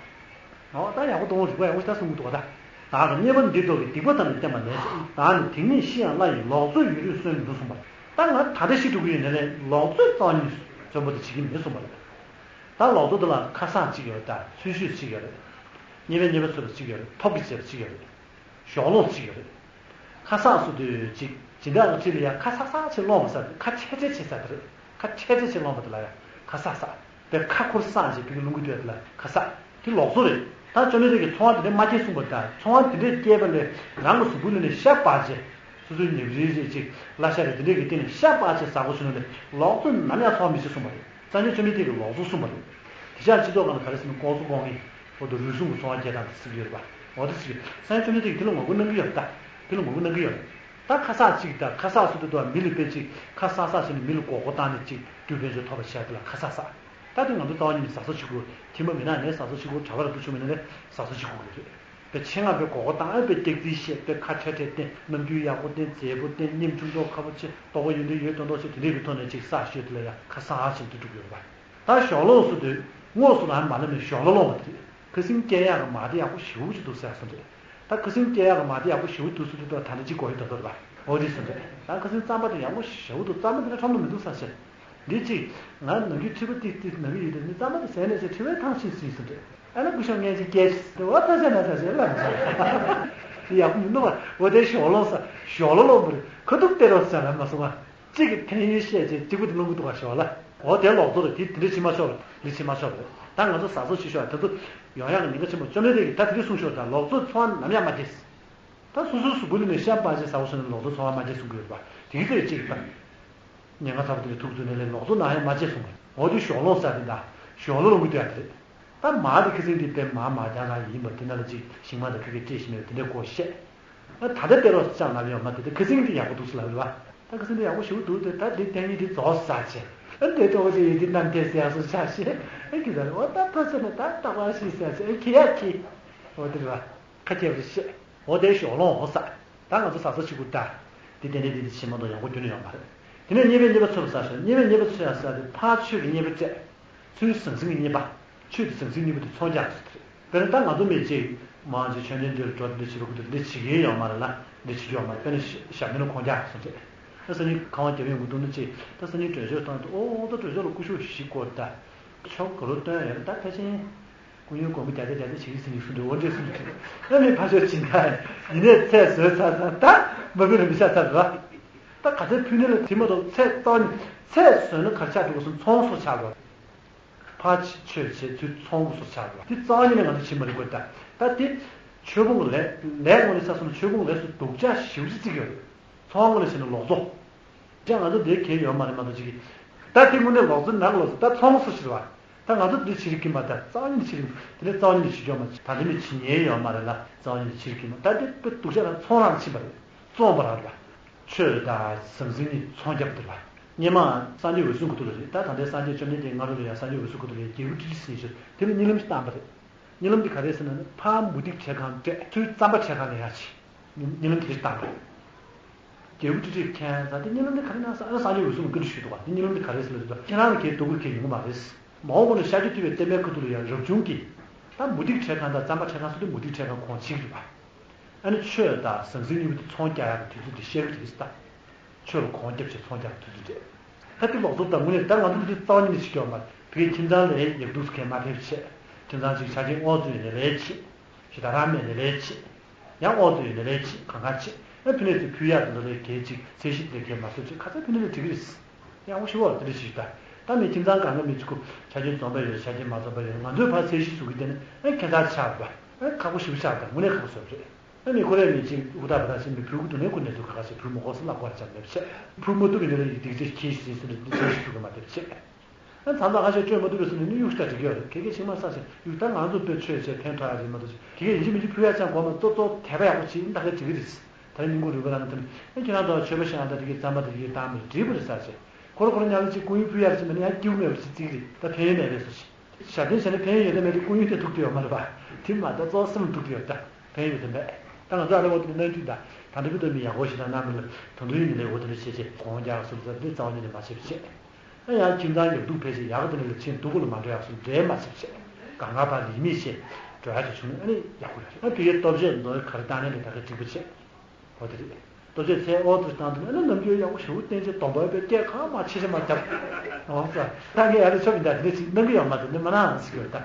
འོ་ད་ཡག་པོ་གཏོང་རིག་པ་ཡག་པོ་ཞིག་ད་གསུང་གི་འདུག་ག་ད་བདག་གི་དམྱལ་བ་འདིར་འདོར་གྱིས། སྡིག་པ་དག་ནི་བསྟན་པ་ནས། བདག་ནི་དེང་ནས་ཤི་ཡང་སླ་ཡིན། ལོག་འཚོ་ཡུན་རིང་གསོན་མི་ནུས་གསུངས་པ་རེད། ད་ང་ད་ལྟ་ཤི་འགྲོ་གི་ཡོད་ན་ལས་ལོག་འཚོ་རྩ་བ་ཉིད་བརྩོན་པོ་དེ་བྱེད་ཀྱི་མིན་གསུངས་པ་རེད། ད་ལོག་འཚོ་འདི་ལ་ཁ་གསག་གཅིག་ཡོད་རེད། ད་ཚུལ་ཤོད་གཅིག་ཡོད་རེད། དམྱལ་བའི་དམྱལ་བ་འཚོལ་བ་གཅིག་ཡོད་རེད། ཐོབ་གི་བྱས་པ་གཅིག་ཡོད་རེད། གཞོགས་སློང་གཅིག་ཡོད་རེད། ཁ་གསག་སུ་དུས་གཅིག་སྦྱིན་བདག་གི་ཁྲི་ལ་ཡ་ཁ་གསག་གསག་ཅིག་སློང་བ་ས་རེད། ཁ་ཆེ་ཆེ་བྱེད་ས་དེ་རེད། ཁ་ཆེ་ཆེ་ཅིག་སློང་བ་དེ་ལ་ཡ་ཁ་གསག་གསག་དེ་ཁ་ཁུར་གསག་ཅིག་བི་གི་རླུང་གི་དུས་དེ་ལ་ཁ་གསག་དེ་ལོག་འཚོ་རེད། ད་བཅོམ་ལྡན་འདས་ཀྱིས་ཚོང་བ་དེ་འདྲ་མ་སྐྱེལ་གསུངས་པ་དང་། ཚོང་བ་དེ་འདྲས་སྐྱེལ་བ་ལས་རང་གི་གཟུགས་པོ་ལ་ནས་ཤ་སྤར་བྱས། སོ་སོའི་ཉེ་རིགས་རེ་ཅིག་བླ་ཤ་རེ་དེ་འདྲས་ཀྱི་སྟེང་ནས་ཤ་སྤར་བྱས་ཟ་དགོས་བྱུང་ན་ལས་ལོག་འཚོ་ནམ་ཡང་འཚོང་མི་བྱེད་གསུངས་པ་རེད། སངས་རྒྱས་བཅོམ་ལྡན་འདས་ཀྱིས་ལོག་འཚོ་གསུངས་པ་རེད། དེ་ཤ་སྤྱི་ཚོགས་སྒང་ལ་ག་རེ་ཟེར་ན་ལྐོག་འཚོ་ལྐོག་རྔན། འོ་དེ་རུལ་སུངས་ཀྱི་ཚོང་བ་སྐྱེལ་སྟངས་དེ་ཟེར་གྱི་ཡོད་རེད་པ། འོ་དེ་ཟེར་གྱི་སངས་རྒྱས་བཅོམ་ལྡན་འདས་ཀྱིས་དེ་ལ་ངོ་རྒོལ་གནང་གི་ཡོད་རེད་ད། དེ་ལ་ངོ་རྒོལ་གནང་གི་ཡོད་རེད། ད་ཁ་གསག་གཅིག་ད་ཁ་གསག་སུ་དུ་དུ་མི་ལ་དཔེ་གཅིག་ཁ་གསག་གསག་བྱས་ནས་མི་ལ་མགོ་སྐོར་བཏང་ནས་གཅིག་རྒྱུ་དཔལ་འབྱོར་ཐོབ་པ་བྱས་དེ་ལ་ཁ་གསག་གསག་ད་དེ་ང་ཚོ་རྩ་བ་ཉིད་ནས་ཟ་ས་གཅིག་པུ། ཁྱིམ་པ་མིན་ན་ནས་ཟ་ས་གཅིག་པུ། གྲྭ་པ་ར་འདུག་ཆུ་མིན་ན་ནས་ཟ་ས་གཅིག་པུ་རེད། དཔེ་ཆེད་མངགས་པའི་མགོ་སྐོར་བཏང་། ཨ་དཔེ་སྐྱག་རྫུན་བཤད། དཔེ་ཁ་ཁྲལ་ཁྲལ་བསྟན། རྣམ་འགྱུར་ཡག་པོ་བསྟན། མཛེས་པོ་བསྟན། སྙེམས་ཆུང་མདོག་ཁ་པོ་བྱེད། ལྟོགས་པ་ཡོད་འདྲ་ཡོད་མདོག་མདོག་བྱེད། དེ་འདྲས་ཀྱི་ཐོག་ནས་ཅིག་ཟ་ཤོད་དེ་ལ་ཡང་ཁ་གསག་བྱེད་དུ་འགྲོ་གི་ཡོད་རེད་པ། ད་གཞོགས་སློང་སུ་དུས་དངོས་སུ་ལ་མ་ལབ་ནས་གཞོགས་ལ་སློང་བ་དེ་རེད། ཁ་སེང་སྐྱེལ་ཡག་གི་མ་དེ་ཡག་པོ་ཞེ་པོ་ཅིག་འདུག་ཟེར་ཡག་སོང་རེད། ད་ཁ་སེང་སྐྱེལ་ཡག་གི་མ་དེ་ཡག་པོ་ཞེ་པོ་འདུག་ཟེར་དུས་ད་ད་ནི་གཅིག་གོ་ཡི་ད་ད་རེད་པ། འོ་དེ་སོང་རེད། ད་ཁ་སེང་རྩམ་པ་དེ་ཡག་པོ་ཞེ་པོ་འདུག་རྩམ་པ་དེ་ལ་ཁྲོམ་དུ་མི་འདུག་ས་ཟེར། འདི་གཅིག་ང་ནམ་རྒྱུན་མཁྲིས་པ་ཏིག་ཏིག་ན་གི་ཡོད་དེ་ནི་རྩམ་པ་དེ་ཟས་ནས་ཟེར་མཁྲིས་པའི་ཐང་ཆད་ཟིན་སོང་རེད། ཨ་ན་སྐུ་ཞབས་ངས་ཅིག་སྐད་ཆ་དེ་འོ་ད་ཟེར་ན་ད་ཟེར་ལབ་ཟེར། དེ་ཡག་པོ་མི་འདུག་པ། འོ་དེ་གཞོགས་སློང་ས་གཞོགས་ལོ་སློང་བ་རེད། ཁ་ཐུག་སྟེར་རོགས་ཟེར་ལབ་མ་སོང་ང་། གཅིག་གིས་ཕན་ཡོན་བཤད་བྱས་གཅིག་པུ་དེ་སློང་གི་འདུག་ག་ཞོག་ལ། འོ་དེ་ལོག་ཚོ་རེད། དེ་དེ་འདྲ་བྱེད་མ་ཆོག་རེད། འདི་བྱེད་མ་ཆོག་རེད། ད་ང་ཚོ་གཟབ་གཟབ་བྱེད་ཤོག་ད་ཚོ་ཡོང་ཡག་གི་ཉེན་ཁ་ཆེན་པོ། བཅོམ་ལྡན་འདས་ཀྱིས་ད་དེ་འདྲ་གསུངས་ཤོག་ད་ལོག་འཚོ་འཚོ་བ་ནམ་ཡང་མ་སྐྱེལ། ད་སོ་སོའི་གཟུགས་པོ་ལ་ནས་ཤ་པགས་ཅིག་ཟ་བ་སོང་ན་ལོག་འཚོ་འཚོ་བ་མ་སྐྱེལ་གསུང་གི་ཡོད་པ། དེའི་ཚེ་གཅིག་ད་ཉེན་ཁ་ཚ་པོ་དེ་ལས་ཐུག་ཚུལ་ནས་ལས་ལོག་འཚོ་ནམ་ཡང་མ་སྐྱེལ་གསུང་གི། འོ་དེ་ཞོག་ལོང་ཟ་དེ་འདྲ་ཞོག་ལོ་ལོང་གི་དུས་ཡག་དེ་རེད། ད་མ་དེ་ཁ་སང་དེ་དཔེ་མ་མ་རྒྱང་རང་ཡིན་པ་དེ་འདྲ་ལ་ཅིག་ཞིང་མ་དང་ཁ་སྐད་སྤྲད་ཞིག་མེད་པ་དེ་འདྲ་གོ་ཤེས། ད་ལྟ་དཔེ་རོགས་སུ་ཅང་ལབ་ཡོང་མ་དེ་ད་ཁ་སང་དེ་ཡག་པོ་འདུག་སུ་ལབ་ཡོད་པ། ད་ཁ་སང་དེ་ཡག་པོ་ཞེ་པོ་འདུག་དེ་ད་དེ་ལྟས་ངན་དེ་རྫོགས་ཟ་ཆེ། ཨ་དེ་གྲོགས་ཅེ་ཡོད་དེ་རྣམ་ཐད་ཟེར་ཡག་སོ་ཆ་ཤེས། ཨ་ཁི་ཟ་རེ་འོ་ད་ཐོ་ཆེ་ན་ད་རྟག་པར་ཤི་ཟེར་ཆེ། ཨ་ཁི་ཡ་ཁི། འོ་དེ་རེད་པ། ཁ་ཁྱེར་རེ་ཤེས། འོ་དེ་ཞོག་ལོང་འོ་ས། ད་ང་ཚོ་ཟ་ས་ཞིག་གུ་ད། དེ་ཏན་ཏན་དེ་དེ་ཕྱི་མ་དང་ཡོང་སྒོ་རྒྱུ་ནི་ཡོད་མ་རེད། དེ་ནས་གཉེན་པོའི་གཉེན་པོ་འཚོལ་བ་ཟ་ཞོག་གཉེན་པོའི་གཉེན་པོ་འཚོལ་ཡག་ཟ་དེ་ཕར་ཆོས་ཀྱི་གཉེན་པོ་བཙལ། ཚུར་ཟང་ཟིང་གི་གཉེན་པ། ཆོས་དེ་ཟང་ཟིང་གཉེན་པོ་དེ་ཚོང་རྒྱག་ཟེར་དེ་རེད། དཔེར་ན་ད་ང་ཚོ་མི་གཅིག་མང་ཆེ་མཆོད་མཇལ་འདིར་འགྲོ་འདི་བྱེད་པ་ཁུ་ཐུག་འདི་བྱེད་ཀྱི་ཡོད་མ་རེད་ལ། འདི་བྱེད་ཀྱི་ཡོད་མ་རེད། དཔེར་ན་ཞབས་བརྟན་ལ་ཁོང་རྒྱག་སོང་ཚེ། ད་སང་ཉིན་ཁང་བ་རྒྱབ་ཡོང་གི་འདུག་ན་ཅི། ད་སང་ཉིན་གྲོས་ཆོད་བཏང་འདུག་ཨོ་ད་གྲོས་ཆོད་ལ་སྐུ་ཞབས་ཞིག་སྐོར་ད། ཆོག་ག་རོ་སྟོན་ཡོད་ད་ཕལ་ཆེན། སྐུ་ཡོན་གོང་མ་བརྒྱ་ཆ་བརྒྱ་ཆ་བྱེད་ཀྱི་ཟིན་ཡིག་གསུངས་འདུག་འོ་འདྲས་གསུངས་འདུག་ཨ་ནི་ཕ་ཤོད་ཅིང་ད་ཡིན་ནས་ཚད་བཟོས་ཚར་ཚར་ད་མ་བུ་རུ་མི་ཤ་ཚར་ར། ད་ག་ཚད་ཕུལ་ནི་ལ་དྲི་མ་གཏོགས་ཚད་གཙང་ནི་ཚད་བཟོས་ན་གར་ཆགས་འགྲོ་གསུམ་ཚོང་སོགས་ཆགས་ར། ཕ་ཆོས་བྱེད་ཚུལ་ཚོང་སོགས་ཆགས་ར། དེ་གཙང་ནི་ང་ཚོ་བྱེད་མ་རིག་པ་ད་ད་དེ་ཆོས་ཕུང་གི་ལས་ལས་ངོ་ནས་ས་སོང་ན་ཆོས་ཕུང་ལས་སུ་སྡུག་ཅག་ཞིབ་རི་རྩིག་ཡོད་རེད། ཚོང་ངོ་ནས་བྱས་ན་ལོག་རྫོགས། ཅང་ང་ཚོ་འདིར་གལ་ཡོད་མ་རེད་མ་གཏོགས་ཅིག་གིས། ད་དེ་དངོས་གནས་ལོག་འཛིན་ནག་ལོག་འཛིན་ད་ཚོང་སུ་ཕྱིར་བ། ད་ང་ཚོ་འདི་ཕྱིར་གྱིན་པ་ད་རྩ་བ་ཉིད་ཕྱིར་གྱིན་དེ་ནས་རྩ་བ་ཉིད་ནས་ཕྱིར་འཇོག་མ་ད་འདི་ནས་ཕྱིར་ཉེན་ཡོད་མ་རེད་ལ་རྩ་བ་ཉིད་ནས་ཕྱིར་གྱིན་མ་ད་འདི་དཔེ་སྡུག་ཅག་ལ་ཚོང་རང་ཕྱིན་པ་རེད། བཙོང་བ་རང་རེད། ཆོས་དང་ཟང་ཟིང་ནི་ཚོང་རྒྱག་པ་དེ་རེད་བ། སྔོན་མ་སངས་རྒྱས་འོད་སྲུང་སྐུ་ཐུག་ལ་རེད་ད་ད་ལྟའི་སངས་རྒྱས་བཅོམ་ལྡན་འདས་སྔ་དྲོ་ལ་ཡང་སངས་རྒྱས་འོད་སྲུང་སྐུ་ཐུག་ལ་ཡང་རྒྱལ་བུ་ཀྲི་ཀྲི་ཟེར་ཞིག་དེ་ནི་གཉིད་ལམ་ཞིག་བཏང་པ་རེད། གཉིད་ལམ་འདི་ག་རེ་ཟེར་ན་ནི་ཕར་མུ་སྟེགས་བྱེད་ཁང་སྤྲད་ཚུར་རྩམ་པ་བྱེད་ཁང་ལ་ཡར་ཕྱིན། གཉིད་ལམ་དེ་འདྲ་བཏང་པ་རེད། རྒྱལ་བུ་ཀྲི་ཀྲིས་མཁྱེན་ཙང་དེ་གཉིད་ལམ་འདི་ག་རེ་ན་ཟེར་ཨ་སངས་རྒྱས་འོད་སྲུང་གིས་བཀའ་འདྲི་ཞུས་འདུག་བ། དེ་གཉིད་ལམ་འདི་ག་རེ་ཟེར་ལབ་དུས་ཁྱེད་རང་ལ་གའི་སྡུག་གུ་གའི་ཡོང་གི་མ་རེད། མ་འོངས་པ་ན་ཤཱཀྱ་ཐུབ་པའི་བསྟན་པའི་ཁ་ཐུག་ལ་ཡང་རབ་བྱུང་གིས་ད་མུ་སྟེགས་བྱེད་ཁང་དང་རྩམ་པ་བྱེད་ཁང་སོགས་དེ་མུ་སྟེགས་བྱེད་ཁང་གོང་ཕྱིན་རེད་བ། ཨ་ནི་ཆོས་དང་ཟང་ཟིང་གཉིས་པོ་དེ་ཚོང་རྒྱག་ཡག་གི་དུས་ཚོད་དེ་ཤར་གི་རེད་ད། ཆོས་ལ་གོང་རྒྱབ་བྱས་ཚོང་རྒྱག་གི་དུས་ཚོད་རེད། ད་དེ་ལོག་འཚོ་དང་དངོས་གནས་ད་ང་ཚོ་འདི་རྩ་བ་ཉིད་ནས་བྱེད་ཀྱི་ཡོད་མ་རེད། བོད་ཁྱིམ་ཚང་ལ་ཡག་སྡུག་སུ་གས་མ་ཕེབས་བྱས། ཁྱིམ་ཚང་གཅིག་ཆ་རྐྱེན་དབང་རྩོད་ཡོད་ནས་ལས་བྱེད། ཞེ་དྲག་རང་མེད་ནས་ལས་བྱེད། ཡང་དབང་རྩོད་ཡོད་ནས་ལས་བྱེད་གང་ག་བྱེད། ཨ་ཕི་ནས་ཚུར་ཕུལ་ཡག་དེ་ཚོ་ལས་གལ་ཅིག་ཚད་གཞི་དེ་གས་མ་བཟོ་བྱེད་ཁ་ཚ་ཕི་ནས་ལས་འགྲིག་གི་རེད། ཡག་པོ་ཞུ་བ་དེ་འདྲ་ཞིག་ད། ད་མི་ཁྱིམ་ཚང་གང་ག་མི་གཅིག་གུ་ཆ་རྐྱེན་འཛོམས་པ་ཡོད་ཆ་རྐྱེན་མ་འཛོམས་པ་ཡོད་ང་ཚོའི་ཕར་ཚད་གཞི་བཟོ་གི་དེ་ནི་ཨ་ཁྱད་མཚར་ཆགས་པ། ཨ་ཁག་པོ་ཞེ་པོ་ཆགས་པ་དངོས་གནས་ཁག་པོ་བཟོ་གི་རེད། ཨ་ནི་ཁོ་རའི་མི་གཅིག་ཧུར་ཐག་པ་དང་ཞིག་མི་ཕུལ་གི་འདུག་ནས་ཁོ་གནས་ཚུལ་ཁ་ཁ་ཞིག་ཕུལ་མི་དགོས་སུ་བརླག་པར་བྱ་མེད་པ་བྱས། ཕུལ་མ་ཐུབ་པའི་ནི་ལ་ཡི་སྡིག་ཆ་ཁྱེར་ཞིག་ཟིན་སུ་ནི་སྡིག་ཆ་ཞིག་ཐུབ་གི་མ་བསྡད་པ་བྱས། ཨ་མཚམས་མཚམས་ཁ་ཤས་སྤྲོད་མ་ཐུབ་པའི་སུ་ནི་ནི་གཡུག་ལྟ་འགྲིག་ཡོད་རེད། གེ་གེ་ཞིག་མ་ས་ཞིག་གཡུག་ད་ང་ཚོ་དཔེ་ཆོས་བྱས་ཕན་ཐོགས་ཡ་རེད་མ་གཏོགས་ཞིག་གེ་གེ་ཡིན་གཅིག་མིན་གཅིག་ཕུལ་ཡ་ཅང་དགོས་མ་གཏོགས་གཏོགས་དད་པ་ཡག་པོ་བྱེད་ཡིན་ད་ག་འགྲིག་གི་རེད། ད་རིང་སྙིང་ཁུང་རུས་པ་རང་དེ་ནི་ཨ་ཁྱེད་རང་ཚོ་ཆོས་པ་ཤང་ད་དེ་གའི་རྩམ་པ་དེ་གའི་བཏང་མི་འགྲིག་པ་རེད་ས་ཞིག་ཁོ་ར་ཁོ་ར་མཉམ་དུ་གཅིག་སྐུ་ཡུལ་ཕུལ་ཡ་རེད་ཅིག་མ་ནི་ཡང་སྐྱིད་པོ་མེད་པ་ཞིག་བརྩི་གི་རེད། ད་ཕན་ཡོན་མེད་པས་སོ་ཞིག་ཞབས་བརྟན་བྱས་ན་ཕན་ཡོན་ཡོད་དམ་མེད་དེ་སྐུ་ཡུན་དེ་ཐུག་གི་ཡོད་མ་རེད་པ། དེ་མ་གཏོགས་གཙོ་བོ་སེམས་ཐུག་གི་ཡོད་ད། ཕན་ཡོད་དམ་མེད། ད་ང་ཚོ་ཨ་ནི་འོ་དེ་གནང་དུས་ད་ད་འདྲ་བུ་དོན་མི་ཡག་པོ་ཞིག་དང་གནང་མི་ལ་ད་དུང་ཡིན་ནི་ལས་འོ་དེ་འདྲ་བྱས་བྱས་གོང་རྒྱག་སོང་ཙང་དེ་རྩ་བ་ཉིད་ནས་མ་བྱེད་པ་བྱས། ཨ་ཡང་ཁྱིམ་ཚང་ཡག་སྡུག་ཕལ་ཆེར་ཡག་དེ་འདྲ་ལ་ཕྱིན་སྡུག་པོ་ལ་མ་འགྲོ་ཡག་སོང་འབྲེལ་མ་བྱེད་པ་བྱས། གང་ག་ཕར་ལིག་མིག་བྱས་འགྲོ་ཡག་དེ་བྱུང་ན་ཨ་ནི་ཡག་པོ་ཡོད་རེད། ཨ་ཕ་གིའི་ལྟོ་ཆས་མདོ་ག་རེ་བཏང་ནས་ལས་ད་ག་འགྲིག་པོ་བྱས། འོ་དེ་རེད། ལྟོ་ཆས་ཚད་ཨོ་ཙི་བཏང་དུས་ཨ་ནི་ནམ་རྒྱུན་ཡག་པོ་ཞེ་པོ་བསྟན་བྱས་སྡོམ་པ་པའི་སྐད་གང་མ་ཆེ་ཆེ་མ་རྒྱབ། འོ་ཙི། ད་ངས་ཡ་རེ་ཆོ་མི་འདྲ་དེ་འདྲ་ཅིག་གནང་གི་ཡོད་མ་རེད་འདི་མ་གནང་ཟེར་གྱི་ཡོད་ད།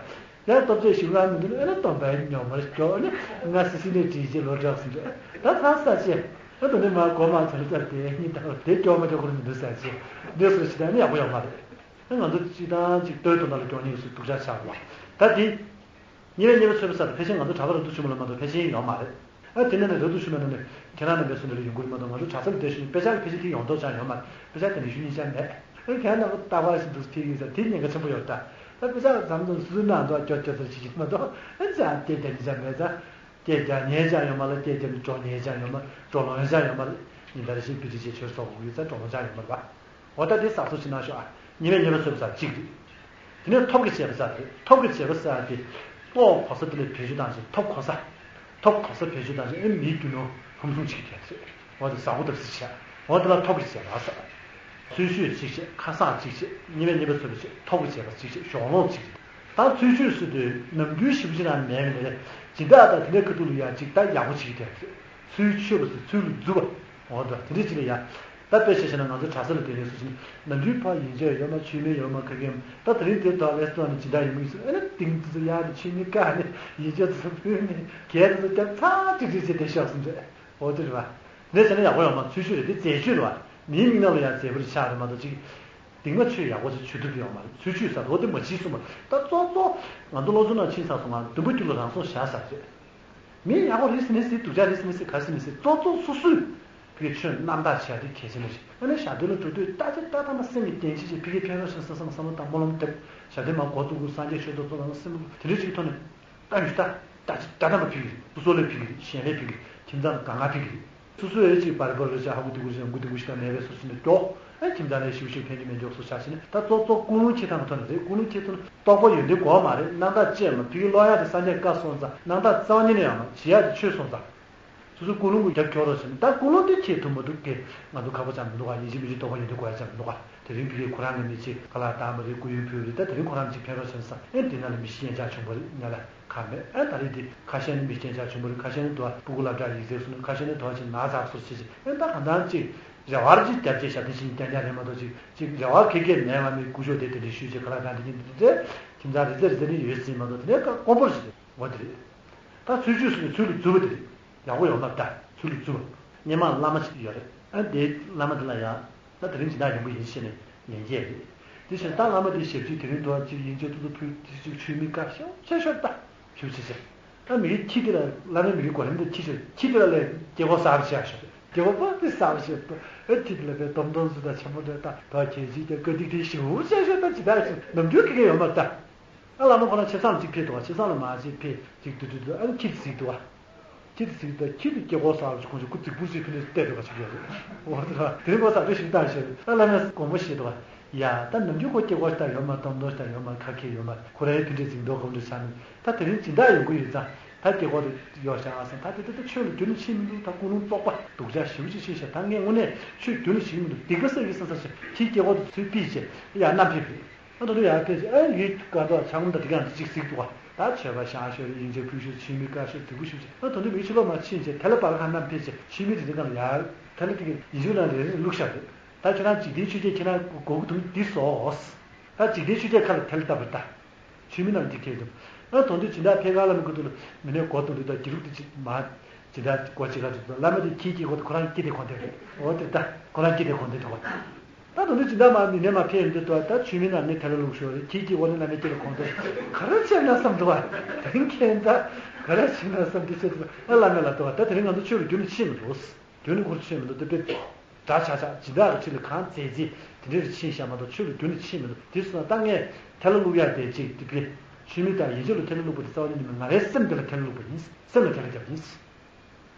ཡ་ལྟོ་ཆས་ཞིག་ལ་མི་འདུག་ཨ་ནི་སྡོམ་པའི་ཉོ་མར་སྐྱོ་ཨ་ནི་ང་སི་སི་ནས་བྲིས་རྗེས་ལོ་དྲག་སུ་འདྲ། ད་ཚ་ས་ཆེ། ཨ་དེ་འདྲ་མ་གོ་མ་ཚོར་ཙར་དེ་གཉིད་ད་དེ་སྐྱོ་མ་སྐྱོ་ཁོར་མི་འདུག་ས་ཆེ། འདི་སུ་ཞིག་ད་ནི་ཡག་པོ་ཡོད་མ་རེད། ཨ་ང་ཚོ་སྤྱི་བཏང་ཅིག་ལྟོས་དོ་ན་ལ་སྐྱོ་ཉེས་སུ་སྡུག་ཅག་ཆགས་པ། ད་དེ། ཉེ་བའི་ཉེ་བའི་ཚོད་པ་ས་དེ་ཕལ་ཆེར་ང་ཚོ་གྲྭ་པ་ལ་འདུག་ཆུང་མ་ལ་མ་གཏོགས་ཕལ་ཆེར་ཡོད་མ་རེད། ཨ་དེ་ནས་ནི་ར་འདུག་ཆུང་མ་ནི་ནི་ཁྱེད་རང་རྣམ་པའི་སུ་འདྲ་ལ་ཡོང་གི་རེད་མ་གཏོགས་ང་ཚོ་གྲྭ་ས་ལ་བསྡད་བཞིན་དཔེ་ཆ་ལ་ཕལ་ཆེར་དེ་ཡོང་མདོག་ཅང་ཡོད་མ་རེད། དཔེ་ཆ་དེ་ནི་ཞུ་སྙིང་རྗེ་མེད། ཨ་ཁྱེད་རང་རྣམ་པ་རྟག་པར་ཞིག་འདུག་ཐིག་ཡིན་ས་དེ་ཉེན་ཁ་ཆེན་པོ་ཡོད་ད། ཨ་དཔེ་ཆ་ཙམ་ཙམ་སུ་སུ་ན་འདུག་སྐྱོ་སྐྱོ་ཚར་ཞིག་ཞིག་མ་གཏོགས་ཨ་ཅང་དེ་དེ་ནི་ཅང་མེད་ཙང་། སྐད་རྒྱག་ཉན་ཅང་ཡོད་མ་ལ་སྐད་རྒྱབ་ནས་འགྲོ་ཉན་ཅང་ཡོད་མ་འགྲོ་ལོང་ཅང་ཡོད་མ་ལ་ཉིན་ལྟར་བཞིན་བི་ཏི་ཅེ་ཆོས་སོགས་འུ་ཡི་ཚ་འགྲོ་ལོང་ཅང་ཡོད་མ་རེད་པ། འོ་ད་དེ་གཟབ་གཟབ་ཅིག་གནང་ཤོག་ཨ། ཉེ་བའི་ཉེས་པ་ཚོད་པ་ས་གཅིག་རེད། དེ་ནས་ཐོབ་ཀྱི་བྱས་པ་ས་རེད། ཐོབ་ཀྱི་བྱས་པ་ས་དེ་ལྟོ་གོ་ས་དེ་ལས་བེད་སྤྱོད་བཏང་ཞིང་ཐོབ་གོ་ས། ཐོབ་གོ་ས་བེད་སྤྱོད་བཏང་ཞིང་ཨེ་མིའི་རྒྱུ་ནོར་ཕུན་སུམ་ཚོགས་ཀྱི་དེ་རེད། འོ་དེ་གཟབ་པོ་ཐབས་སུ་བྱས། འོ་དེ་ལ་ཐོབ་ཀྱི་བྱས་པ་ས། ཚུལ་ཤོད་གཅིག་བྱས་ཁ་སང་གཅིག་བྱས་ཉེ་བའི་ཉེས་པ་ཚོད་པ་བྱས་ཐོབ་ཀྱི་བྱས་པ་གཅིག་བྱས་ཞོག་ལོང་གཅིག་རེད། ད་ཚུལ་ཤོད་སུ་དེ་ནམ་རྒྱུན་ཞིབ་ཅིག་རང་མེད་མི་རེད། སྦྱིན་བདག་དང་དེ་འདྲའི་ཁ་ཐུག་ལ་ཡ་གཅིག་ད་ཡག་པོ་བྱེད་ཀྱི་དེ་རེད། ཚུལ་ཤོད་པ་སུ་ཚུལ་ལ་འཛུལ་བ། འོ་ད་དེ་འདྲ་ཅིག་ལ་ཡ། ད་དཔེ་བཤད་བྱས་ན་ང་ཚོ་གྲྭ་ས་ལ་བསྡད་མཁན་སུ་ཞིག་ནམ་རྒྱུན་ཕར་ཡིན་ཆོས་ཡོད་མ་ཆོས་མེད་ཡོད་མ་ག་གེ་ད་དེ་རིང་དེ་དག་ལས་སྟོན་ནས་ཇི་འདྲ་ཡིན་མིན་སུ་ཨེ་ན་ཏིང་ཙི་ཙི་ཡ་ནི་ཆོས་མེད་ཀ་ནི་ཡིན་ཆོས་ཙི་ཕུལ་ནས་གས་ཙི་ཙི་རྒྱབ་ཚ་ཅིག་ཅིག་ཅིག་དེ་ཤོག་སུ་འདྲ་འོ་དེ་རེད་བ། འདྲ་བྱས་ན་ཡག་པོ་ཡོད་མ་ཚུལ་ཤོད་རེད་དེ་རྫས་ཤོད་རེད་བ། མིའི་མིག་ནང་ལ་ཡང་རྫས་པོ་རེ་ཆགས་རེད་མ་གཏོགས་ཅིག་གདིང་མ་ཆོས་ཡག་པོ་ཅིག་བྱེད་ཐུབ་ཀྱི་ཡོད་མ་རེད། ཚུལ་འཆོས་ཟེར་དེ་མ་བྱེད་གསུངས་པ། ད་གཙོ་གཙོ་ང་ཚོ་སློབ་ཆུང་ནང་ཕྱིན་ཚར་སོང་ང་། བདུན་པ་བཅུ་ལ་རང་སྲོག་བཞག་ཟེར་རེད། མི་ཡག་པོ་རེད་ཟེར་ནས་ཟེར། སྡུག་ཅག་རེད་ཟེར་ནས་ཟེར། ག་རེ་ཟེར་ནས་ཟེར། གཙོ་གཙོ་སོ་སོས་ཕ་གི་ཆོས་རྣམ་དག་བྱ་དེ་གལ་ཆེན་པོ་རེད། ཨ་ནི་ཞབས་བརྟན་ལ་འགྲོ་དུས་ད་ཅི་ད་ད་མ་སེམས་ཀྱི་བརྟན་ཤེད་ཅིག་ཕ་གི་ཕན་རོགས་ཞེས་བསམ་བསམ་བསམ་བློ་དང་སྨོན་ལམ་འདེབས། ཞབས་བརྟན་མ་འགོ་བཙུགས་དགོས། སངས་རྒྱས་ཆོས་ཐོག་ཚོགས་ལ་སེམས་དེ་འདྲ་ཅིག་ཐོག་ནས། ད་ཡུལ་ད། ད་ཅི་ད་ད་མ་ཕ་གི་རེད། སོ་སོ་ལ་ཕ་གི་རེད། གཞན་ལ་ཕ་གི་རེད། ཁྱིམ་ཚང་ལ་གང་ག་ཕ་གི་རེད། སོ་སོ་ཡས་ཅིག་པར་པར་ལ་ཅིག་ཧ་གོ་དེ་གུ་ཞིག་མགུ་དེ་གུ་ཞིག་དང་མེད་པའི་སོ་སོ་ནས་མགྱོགས། ཨ་ཁྱིམ་ཚང་ལ་ཞིབ་ཞིབ་ཕན་གྱི་མེད་མགྱོགས་སུ་ཆགས་ཤིང་ནས། ད་གཙོ་གཙོ་ཀུན་སློང་ཁྱེར་ཐང་གི་ཐོག་ནས་རེད། ཀུན་སློང་ཁྱེར་ཐུབ་ན་རྟོགས་པ་ཡོན་ཏན་གོ་བ་མ་རེད། རྣམ་དག་ཅེས་མ་ཕ་གི་ཀློག་ཡག་དེ་སངས་རྒྱས་བཀའ་སོང་ཙང་། རྣམ་དག་རྩ་བ་ཉིད་ནས་ཡང་མ་བྱེད་ཡག་དེ་ཆོས་སོང་ཙང་། སོ་སོའི་ཀུན་སློང་གི་རྒྱབ་སྐྱོར་རོགས་བྱས་ནས། ད་ཀུན་སློང་དེ་ཁྱེར་ཐུབ་མ་ཐུབ་ཀྱི་ང་ཚོ་ཁག་པོ་ཅང་མི་འདུག་ག་ཡིན་གཅིག་མིན་གཅིག་རྟོགས་པ་ཡོན་ཏན་གོ་ཡག་ཅང་མི་འདུག་ག་དེ་རིང་ཕ་གིའི་ཁོ་རང་གི་མི་ཚེ་ག་ལ་བཏང་བ་རེད། སྐུ་ཡོན་ཕུལ་བ་རེད། ད་དེ་རིང་ཁོ་རང་གཅིག་ཕན་རོགས་བྱས་ན་བསམ། ཨེ་འདི་ན་ལ་མི་ཤི་རྐྱེན་ཆག་བྱུང་བ་རེད། ང་ལ་ཁག་མེད། ཨེ་ད་རེས་འདི་ཁ་ཤས་ནི་མི་ཤི་རྐྱེན་ཆག་བྱུང་བ་རེད། ཁ་ཤས་ནི་དུ་བ་སྤུ་གུ་སློབ་གྲྭ་ཡིག་ཚད་སོང་། ཁ་ཤས་ནི་དུ་བ་ཅིག་ན་ཚ་སོར་བྱེད་ཅིག་ཨེ་ད་གང་ལྟར་ཅིག་རེ་བ་ཅིག་རྒྱབ་བྱས་ཞབས་བརྟན་ཞིག་བསྟན་རྒྱུ་རེད་མ་གཏོགས། ཅིག་ཅིག་རེ་བ་ཁེ་ཁེ་མེད་པ་མི་སྐུ་ཞབས་དེ་དེ་འདྲ་ཞུས་བྱས་ཁ་ལག་གང་དེ་ཉིན་དེ་དེ་ཁྱིམ་ཚང་རེ་ཚེ་རེ་ཚེ་ནི་ཡོད་ཟིན་མ་གཏོགས། དེ་ནས་དཀོན་པོར་ཞིག་འོ་དེ་རེད། ད་ཚུལ་འཆོས་སུ་ཚུལ་ལ་འཛུལ་བ་དེ་རེད། ཡག་པོ་ཡོང་མ་ད་ཚུལ་ལ་འཛུལ་བ། སྔོན་མ་བླ་མ་ཅིག་ཡོད་རེད། ཨ་དེའི་བླ་མ་དེ་ལ་ཡང་ད་དེ་རིང་སྦྱིན་བདག་ཡོང་གི་ཡིན་ཟེར་ནས་ཉན་མཁན་རེད། དེ་བཞིན་ད་བླ་མ་དེ་ཞབས་ཕྱི་དེ་རིང་དུ་ཅིག་དབྱིན་ཇིའི་ཏུ་ཏུ་ཕུལ་དེ་ཅིག་ཆོས་མི་དཀར་ཤོག་ཆེ་ཤོག་ད་ཕུལ་ཆེ་ཆེ། ད་མི་གི་ཁྱི་དེ་ལ་བླ་མའི་མི་གི་གོ་རིམ་དུ་ཁྱི་ཆེ་ཁྱི་དེ་ལ་ལས་སྐྱེ་སྒོ་གསར་བ་ཆེ་ཤོག་སྐྱེ་སྒོ་པ་དེ་གསར་བ་ཆེ་ཏོ། ཨ་ཁྱི་དེ་ལ་བས་སྡོམ་སྡོམ་སུ་ད་ཆེན་པོ་འདྲ་ད་ད་གལ་ཆེ་ཀྱང་དཀའ་སྡིག་དེ་ཞེ་པོ་ཆེ་ཤོག་ད་ཇི་ལྟར་ཞིག་ནམ་རྒྱུན་ཁེ་ཁེ་ཡོང་མ་ད། ཨ་བླ་མ་ཁོ་རང་ཆེ་ཚང་གཅིག་ཕེབས་འདུག་བ། ཆེ་ཚང་ལ་མ་གཅིག་ཕེབས་གཅིག་ཏུ་ཏུ་ཏུ་ཨ་ནི་ཁྱི་དེ་གཟིགས་འདུག་བ། ཁྱི་དེ་གཟིགས་འདུག་ཁྱི་དེ་སྐྱེ་སྒོ་གསར་བ་ཁོང་ཚོ་སྐུ་རྫིག་པོ་ཞིག་ཕི་ནས་བལྟས་འདུག་ག་ཅིག་ཡོད་རེད། འོ་དེ་ར་དེ་རིང་སྒོ་གསར་པ་ཞིག་བཏང་ཞེས་ཨ་བླ་མས་དགོངས་པ་བཞེས་འདུག་བ། ཡ་ད་ནམ་རྒྱུན་ཁོ་སྐྱེ་སྒོ་ཞིག་ད་ཡོད་མ་སྡོམ་སྡོམ་ཞིག་ད་ཡོད་མ་ཁ་ཁེ་ཡོད་མ་ཁོ་རའི་ཕི་འདྲའི་གཟིགས་འདུག་ག་འདྲ་ཆགས་ནས། ད་དེ་རིང་སྦྱིན་བདག་ཡོང་གི་ཡོད་ཙང་ད་སྐྱེ་སྒོ་དེ་ཡོད་ཤག་ཨ་སང་ད་དེ་ད་ད་ཆོས་ལ་རྒྱུན་ནས་ཕྱིན་མི་འདུག་ད་ཀུན་སློང་བཙོག་པ་སྡུག་ཅག་ཞེ་པོ་ཅིག་ཕྱིན་ཤག་ད་ངས་དངོས་གནས་ཆོས་རྒྱུན་ནས་ཞིག་མི་འདུག་སྡིག་པ་བསགས་ཀྱི་བསམ་ས་ཞིག་ཁྱིའི་སྐྱེ་སྒོ་དེ་ཚུར་ཕུད་བྱས་ཡར་བསྣམས་ཕེབས་རེད། ཨ་ད་དུང་ཡར་ཕེབས་བྱས་ཨ་ཡུལ་ག་ད་ཆ་ངམ་ད་དེ་ག་འདི་ཅིག་གཟིགས་འདུག་བ། ད་མཆོད་པ་བཤམས་ཤོག་རེད། དབྱིན་ཇི་ཕུལ་ཤོག་ཆོས་མི་དཀར་ཤོག་དེ་གུ་ཤོག་ཅིག་ཨ་ད་དུང་མི་ཕྱི་ལོགས་མ་ཕྱིན་བྱས་དེ་ལ་པར་ཁ་བསྣམས་ཕེབས་བྱས་ཆོས་མི་དེ་འདྲ་ག་ལ་ཡར་དེ་ལ་དེ་ག་དབྱིན་ཇི་ལ་རེ་རེ་བླུགས་ཤག་རེད། ད་ཁྱོད་རང་འཇིག་རྟེན་ཆོས་བརྒྱད་ཁྱེད་རང་གོ་གི་འདུག་འདི་བཟོ། ད་འཇིག་རྟེན་ཆོས་བརྒྱད་ཁ་ལ་དེ་ལ་བཏབ་པ་རེད་ད། ཆོས་མི་རྣམས་ཀྱིས་ཁྱེད་ཀྱིས། ཨ་དོན་དུ་སྦྱིན་བདག་ཕེབས་ཁ་བླ་མའི་སྐུ་ཐོག་ལ་མི་སྣའི་སྒོ་དང་དུ་དང་གྱི་རུག་དེ་ཅིག་མ། སྦྱིན་བདག་སྒོ་ཅིག་ག་ཅིག་བླ་མ་དེ་ཁྱིའི་སྐྱེ་སྒོ་དེ་ཁོ་རང་སྐྱེ་དེ་གོན་དེ་རེད། འོ་དེ་ད་ཁོ་རང་སྐྱེ་དེ་གོན་དེ་འདུག་ག་ད་དོན་དུ་སྦྱིན་བདག་མ་མི་སྣའི་མ་ཕེབས་ཡོང་དུས་དུ་ད་ཆོས་མི་རྣམས་ནི་དེ་ལ་བླུགས་ཤོག་རེད། ཁྱིའི་སྐྱེ་སྒོ་ནི་བླ་མའི་སྐྱེ་ལ་གོན་དེ་ག་རེ་བྱས་ན་བསམ་འདུག་ག་དེ་རིང་ཁྱེད་ད་ག་རེ་བྱས་ན་བསམ་དེ་བྱས་འདུག་ཨ་བླ་མ་ལ་འདུག་ག་ད་དེ་རིང་ང་ཚོ་ཆོས་ལ་རྒྱུན་ནས་ཕྱིན་མི་འདུག་རྒྱུན་ནས་འཁོར་ཕྱིན་མི་འདུག་དེ་དཔེ། འདྲ་ཆགས་ཆགས་སྦྱིན་བདག་གི་ཁྲི་ལ་གང་མཛད་རྗེས་དེ་འདྲ་རེ་ཕྱིན་བཞག་མ་གཏོགས་ཆོས་ལ་རྒྱུན་ནས་ཕྱིན་མི་འདུག་དེ་སོང་ཙང་ད་ངས་དེ་ལ་བླུག་ཡག་དེ་ཅིག་དེ་དཔེ་ཆོས་མི་དང་ཡིན་ཆོས་ལ་དེ་ལ་བླུག་པ་དེ་རྩ་བ་ཉིད་ནས་མིན། ང་རའི་སེམས་དེ་ལ་དེ་ལ་བླུག་པ་ཡིན། སེམས་ལ་དེ་ལ་བརྒྱབ་ཡིན།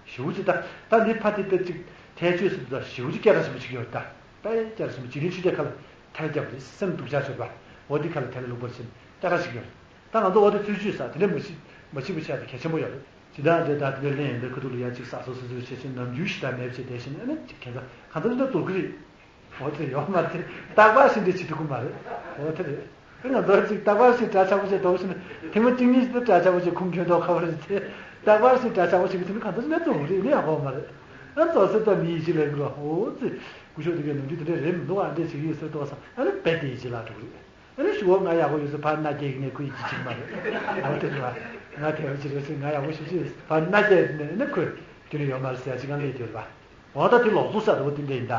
ཞེ་པོ་ཅིག་ད་ད་འདི་ཕ་དེ་ལྟ་ཅིག་ཐལ་ཆོས་ཟེར་དུས་ད་ཞེ་པོ་ཅིག་སྐད་གྲགས་ཆེན་པོ་ཅིག་ཡོད་རེད་ད། དཔེ་སྐད་གྲགས་ཆེན་པོ་འཇིག་རྟེན་ཆོས་བརྒྱད་ཁ་ལ་དེ་ལ་བརྒྱབ་རེད། སེམས་སྡུག་ཅག་ཆོས་པ་འོ་འདི་ཁ་ལ་དེ་ལ་བླུག་པར་བྱེད་སྐད་གྲགས་ཅིག་ཡོད་རེད། ད་ང་ཚོ་འོ་དེ་ཚུལ་ཆོས་ཟེར་དེ་འདྲ་མ་བྱེད་མ་བྱེད་པ་བྱས་དེ་གལ་ཆེན་པོ་ཡོད་རེད། ཇི་ལྟར་འདྲ་ད་དེ་འདྲ་གླེང་ཡོང་དུས་ཁ་ཐུག་ལ་ཡ་གཅིག་ཟ་སོ་སོ་སོའི་བྱས་ཆེ་ནམ་རྒྱུན་ཞིག་ད་མེད་བྱས་བསྡད་ཤེ་ན་ཨ་ནི་གཅིག་གན་ས་གང་ཚ་འདྲ་འདྲ་འདུག་གི་རེད། འོ་དེ་ཡོད་མ་རེད། རྟག་པར་ཞིག་འདྲ་བྱེད་ཐུབ་ཀྱི་མ་རེད། འོ་དེ་རེད། ཨ་ང་ཚོ་གཅིག་རྟག་པར་ཞིག་འདྲ་ཆགས་པོ་བྱས་འདུག་ཤེ་ན་ཐེངས་མ་གཅིག་གཉིས་ཤིག་ད་འདྲ་ཆགས་པོ་བྱས་ཁུངས་འཁྱོལ་མདོག་ཁ་པོ་རེད་དེ། རྟག་པར་ཞིག་འདྲ་ཆགས་པོ་བྱེད་ཀྱི་ཐེངས་མ་གང་ཚ་ཞིག་ན་རྫོགས་རེད་ནི་ཡག་པོ་མ་རེད། ཨ་རྫོགས་སེ་ད་མི་ཡིད་ཆེས་ལས་ཀྱི་རོ་འོ་ཙི། སྐུ་ཞབས་དེ་གའི་ནམ་རྒྱུན་དེ་འདྲ་རེད་མི་འདུག་ཨ་འདྲ་བྱེད་ཀྱི་ཡོད་ཟེར་ཏོག་ཙམ་ཨ་ནི་རྦད་དེ་ཡིད་ཆེས་ལ་འགྲོ་གི་རེད། ཨ་ནི་ཞུ་བོ་ང་ཡག་པོ་ཡོད་ཟེར་ཕར་མནའ་སྐྱེལ་ནས་ཁོ་ཡི་གཅིག་གཅིག་མ་རེད། ཨ་དེ་ལ་ང་དེ་བ་ཅི་རེད་ཟེར་ང་ཡག་པོ་ཞུ་ཅི་ཕར་མནའ་སྐྱེལ་ནས་ཨ་ནི་ཁོས་རྒྱུ་ནི་ཡོད་མ་རེད་ཟེར་ཅི་གང་ལས་དེ་རེད་པ། འོ་ད་དེ་ལོག་འཚོ་ཟེར་དུ་བ་དེ་འདྲ་ཡིན་ད།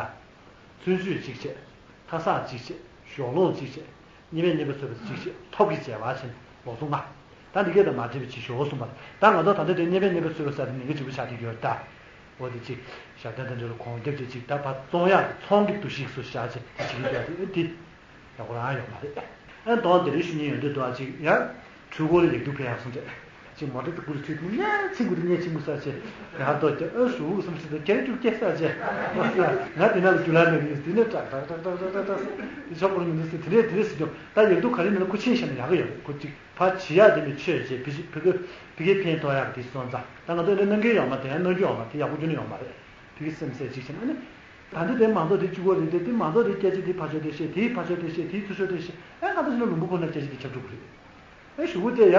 ཚུན་ཆོད་གཅིག་བྱས། ཐ་སང་གཅིག་བྱས། ཞོགས་ལོང་གཅིག་བྱས། གཉིས་མེད་གཉིས་པ་ཚོས་པ་གཅིག་བྱས་ཐོབ་ཀྱི་བྱས་པ་ཕྱིན་ལོག་འཚོ་ལྔ། ད་འདི་གས་དང་མ་འདྲེས་པའི་ཅི་ཞོག་གསུངས་པ། ད་ང་ཚོ་ད་ལྟ་དེ་གཉིས་མེད་གཉིས་པ་ཚོས་པ་ཟེར་དེ་མིང་གི་འཇིགས་པ་ཆགས་ཀྱི་ཡོད་ད། འོ་དེ་གཅིག་ཞབས་བརྟན་དང་འབྲེལ་ལ་གོང་རྒྱབ་ཀྱི་གཅིག་ད་བར་བཙོང་ཡག་གི་ཚོང་གི་འདུ་ཤེས་སུ་བཞག་བྱས་དེ་བྱེད་ཀྱི་ཡོད་དེ་ཨེ་འདི། ཡག་པོ་རང་ཡོད་མ་རེད། ཨ་དོན་དེ་རིང་ཞུ་ཉེན་ཡོད་འདོད་འདུག་ཨ་ཅིག་ཡང་། འཕྲུལ་འཁོར་ལ་ཡིག་རྒྱུགས་ཕེབས་ཡག་སོང་རེད། ཅིག་མོ་ཊ་དེ་ཀུ་རུ་ཚུད་དུས་ཉལ་ཚིག་གུ་དེ་ཉལ་ཚིག་མུ་ས་ཆེ། ཡར་ལྟོགས་ཀྱི་ཨ་ཞུ་གསུམ་སྲིད་དུ་ཁྱེར་རྒྱུགས་སྐྱེ་ས་ཆེ། ང་དེ་ན་ལ་རྒྱུ་ལ་མེད་ཡིན་དེ་ནས་ཏྲག་ཏྲག་ཏྲག་ཏྲག་ཏྲག་ཏྲག་ཏྲག་དེ་ཆོག་པོ་མི་འདུག་ཟེར་དེ་ནས་དེ་རེད་ཟེར་རྒྱུ་ད་ཡིག་རྒྱུགས་ག་རེ་མིན་ན་ཁོ་ཕྱིན་བཞག་ན་ཡག་གི་ཡོད་རེད། ཁོ་ཅིག་ཕར་བྱེད་ཡག་དེ་མི་ཆོས་བྱེད་ཕི་ཕི་གི་ཕི་གི་ཕན་ཐོགས་ཡག་དེ་སོང་ཙང་ད་ང་ཚོ་འདི་གནང་གི་ཡོད་མ་དེ་ཡང་གནང་རྒྱུ་ཡོད་མ་དེ་ཡག་པོ་རྒྱུ་ནི་ཡོད་མ་རེད། ཕི་གི་སེམས་སད་ཅིག་བྱས་ན་ཨ་ནི། ད་འདི་དེ་མང་ཚོགས་དེ་གཅིག་པོ་རེད་དེ་དེ་མང་ཚོགས་དེ་སྐད་ཆ་དེ་ཕར་ཕྱོགས་དེ་བཤད་དེའི་ཕར་ཕྱོགས་དེ་བཤད་དེའི་ཚུར་ཕྱོགས་དེ་བཤད་ཨེ་ང་ཚོ་ཞིག་ན་ལུང་པ་ཁོ་ན་སྐད་ཆ་དེ་ཁྱབ་འགྲོ་གི་རེད། ཨེ་ཞུ་བོ་དེ་ཡ།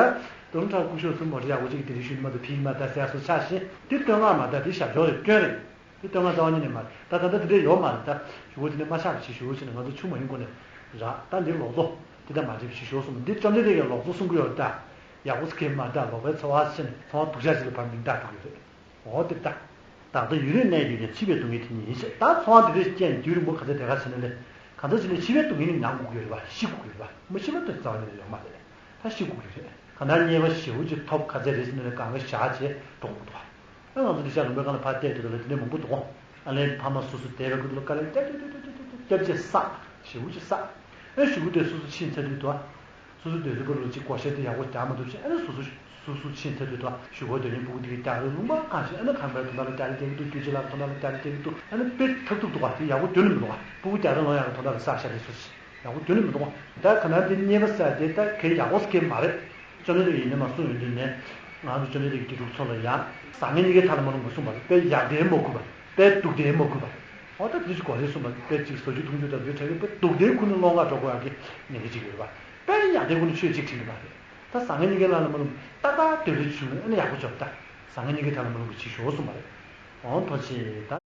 དོན་དག་སྐུ་ཞབས་སུ་མོ་རེ་ཡག་པོ་ཅིག་དེ་རིང་ཞུ་ནི་མ་གཏོགས་ཕིག་མ་ད་ཟེར་སོ་ཆགས་ཤིང་དེ་བསྟོད་བསྔགས་མ་ད་དེ་ཞབས་ཞོར་རེད་སྐྱོན་རེད། དེ་བསྟོད་བསྔགས་རྩ་བ་ཉིད་ནས་མ་རེད། ད་ད་ལྟ་དེ་འདྲ་ཡོད་མ་རེད་ད། ཞུ་བོ་དེ་ནས་མ་ཆགས་པ་ཞིག་ཞུ་བོ་ཞིག་ནས་ང་ཚོ་ཆུ་མ་ཡིན་ཁོ་ནས་ར་ད་འདི་ལོག་ཚོ་དེ་ད་མ་རེད་པ་ཞིག་ཞུ་སོང་འདི་བཅོམ་ལྡན་འདས་ཀྱིས་ལོག་ཚོ་གསུང་གི་ཡོད་རེད་ད། ཡག་པོ་སྐད་མ་ད་ལོག་པའི་འཚོ་བ་ཕྱིན་ཚོང་སྡུག་ཅག་ཅིག་ལ་བར་མིང་བཏགས་འགྲོ་གི་རེད། འོ་དེ་ལྟ། བདག་ལྟ་ཡུན་རིང་གནས་ཡོད་ཀྱང་འཆི་བའི་སྡུག་བསྔལ་དེ་ཉིད་ཡིན་ཞེས་ད་ཚོང་བ་འདི་རེས་ཅན་དུས་རིང་པོ་ག་ཚད་དེ་ག་ཟེར་ན་ལས། གང་ལྟར་བྱས་ནས་འཆི་བའི་སྡུག་བསྔལ་ནི་མྱང་དགོས་ཀྱི་ཡོད་རེད་པ། ཤི་དགོས་ཀྱི་ཡོད་རེད་པ། མ་ཤི་བ་དེ་རྩ་བ་ཉིད་ནས་ཡོད་མ་རེད། ད་ཤི་དགོས་ཀྱི་རེད། གང་ལྟར་མཉེས་པ་ཞེ་པོ་ཅིག་ཐོབ། ཁ་ཟས་རེ་ཞིག་ནས་གང་ག་བཞག་བྱས་འགྲོ་དགོས་འདུག་པ། ཨ་ང་ཚོ་འདི་ཤར་ལུང་པའི་སྒང་ལ་ཕར་བལྟས་དུས་ལ་དེ་འདྲ་མང་པོ་འདུག་གོ། ཨ་ལས་ཕ་མ་སོ་སོ་བསྡད་པའི་སྐབས་དུ་ལ་དཀའ་ལས་རྒྱབ་རྒྱབ་རྒྱབ་རྒྱབ་རྒྱབ་བྱས་བསགས། ཞེ་པོ་ཅིག་བསགས། ཨ་ཞེ་པོ་དེ་སོ་སོ་ཕྱིན་ཚར་དུས་དུ། སོ་སོ་སྡོད་ས་པ་ལོ་གཅིག་སྒོར་གཞས་དེ་ཡག་པོ་རྒྱག་མ་ཐུབ་ཤིང་། ཨ་ནི་སོ་སོ་སོ་སོ་ཕྱིན་ཚར་དུས་དུ་ཞུ་སྒོར་སྡོད་མཁན་སྤུ་གུ་དེ་གི་རྒྱག་རེས་ལུང་པ་གང་ཞིག་ཨ་ནི་ཁང་པའི་དོན་དག་ལ་རྒྱག་རེས་རྒྱག་གི་འདུག་སྐྱོ་ཅི་ལགས་དོན་དག་ལ་རྒྱག་རེས་རྒྱག་གི་འདུག་ཨ་ནི་དཔེ་ཐབས་སྡུག་འདུག་ག། དེ་ཡག་པོ་དོན་མི་འདུག་ག། སྤུ་གུ་རྒྱག་རེས་ལོང་ཡག་གི་དོན་དག་ལ་བསགས་བཞག་རེད། སོ་སོ་ཡག་པོ་དོན་མི་འདུག་ག། ད་ག་ནང་དེ་མཉེས་པ་ཟེར་དེ་ད་གལ་ཡག་པོ་ཟེར་མཁན་མ་རེད། བཅོམ་ལྡན་འདས་ཡིན་ནས་མ་གསུངས་ཡོང་དུས་ནས། ང་ཚོ་བཅོམ་ལྡན་འདས་ཀྱི་དགེ་ཕྲུག་ཚོ་ལ་ཡང་བཟང་ངན་གཉིས་ཀའི་མཐའ་ལ་མ་ལྷུང་བར་གསུངས་པ་རེད། དཔེ་ཡག་དེ་མ་གུས་པ། དཔེ་སྡུག་དེ་མ་གུས་པ། འོ་ད་དེ་ཅིག་གོ་རེ་གསུངས་པ་རེད། དཔེ་ཅིག་ཟ་རྒྱུ་འཐུང་རྒྱུ་དང་དེ་དྲན་རེ་དཔེ་སྡུག་དེ་ཁུར་ནས་སློང་ག་འགྲོ་དགོས་ཡག་གི་ཉེན་ཁ་ཅིག་ཡོད་རེད་པ། དཔེ་ཡག་དེ་ཁུར་ནས་ཆོས་ཅིག་དྲན་གི་མ་རེད། ད་བཟང་ངན་གཉིས་ཀའི་ལ་ལ་མ་ལྷུང་ཏག་ཏག་དེ་རེ་བྱུང་ཨ་ནི་ཡག་པོ་བྱོས་ད། བཟང་ངན་གཉིས་ཀའི་མཐའ་ལ་མ་ལྷུང་གི་ཅིག་ཞོག་གསུངས་པ་རེད། འོང་ཐོག་ཆེ་ད།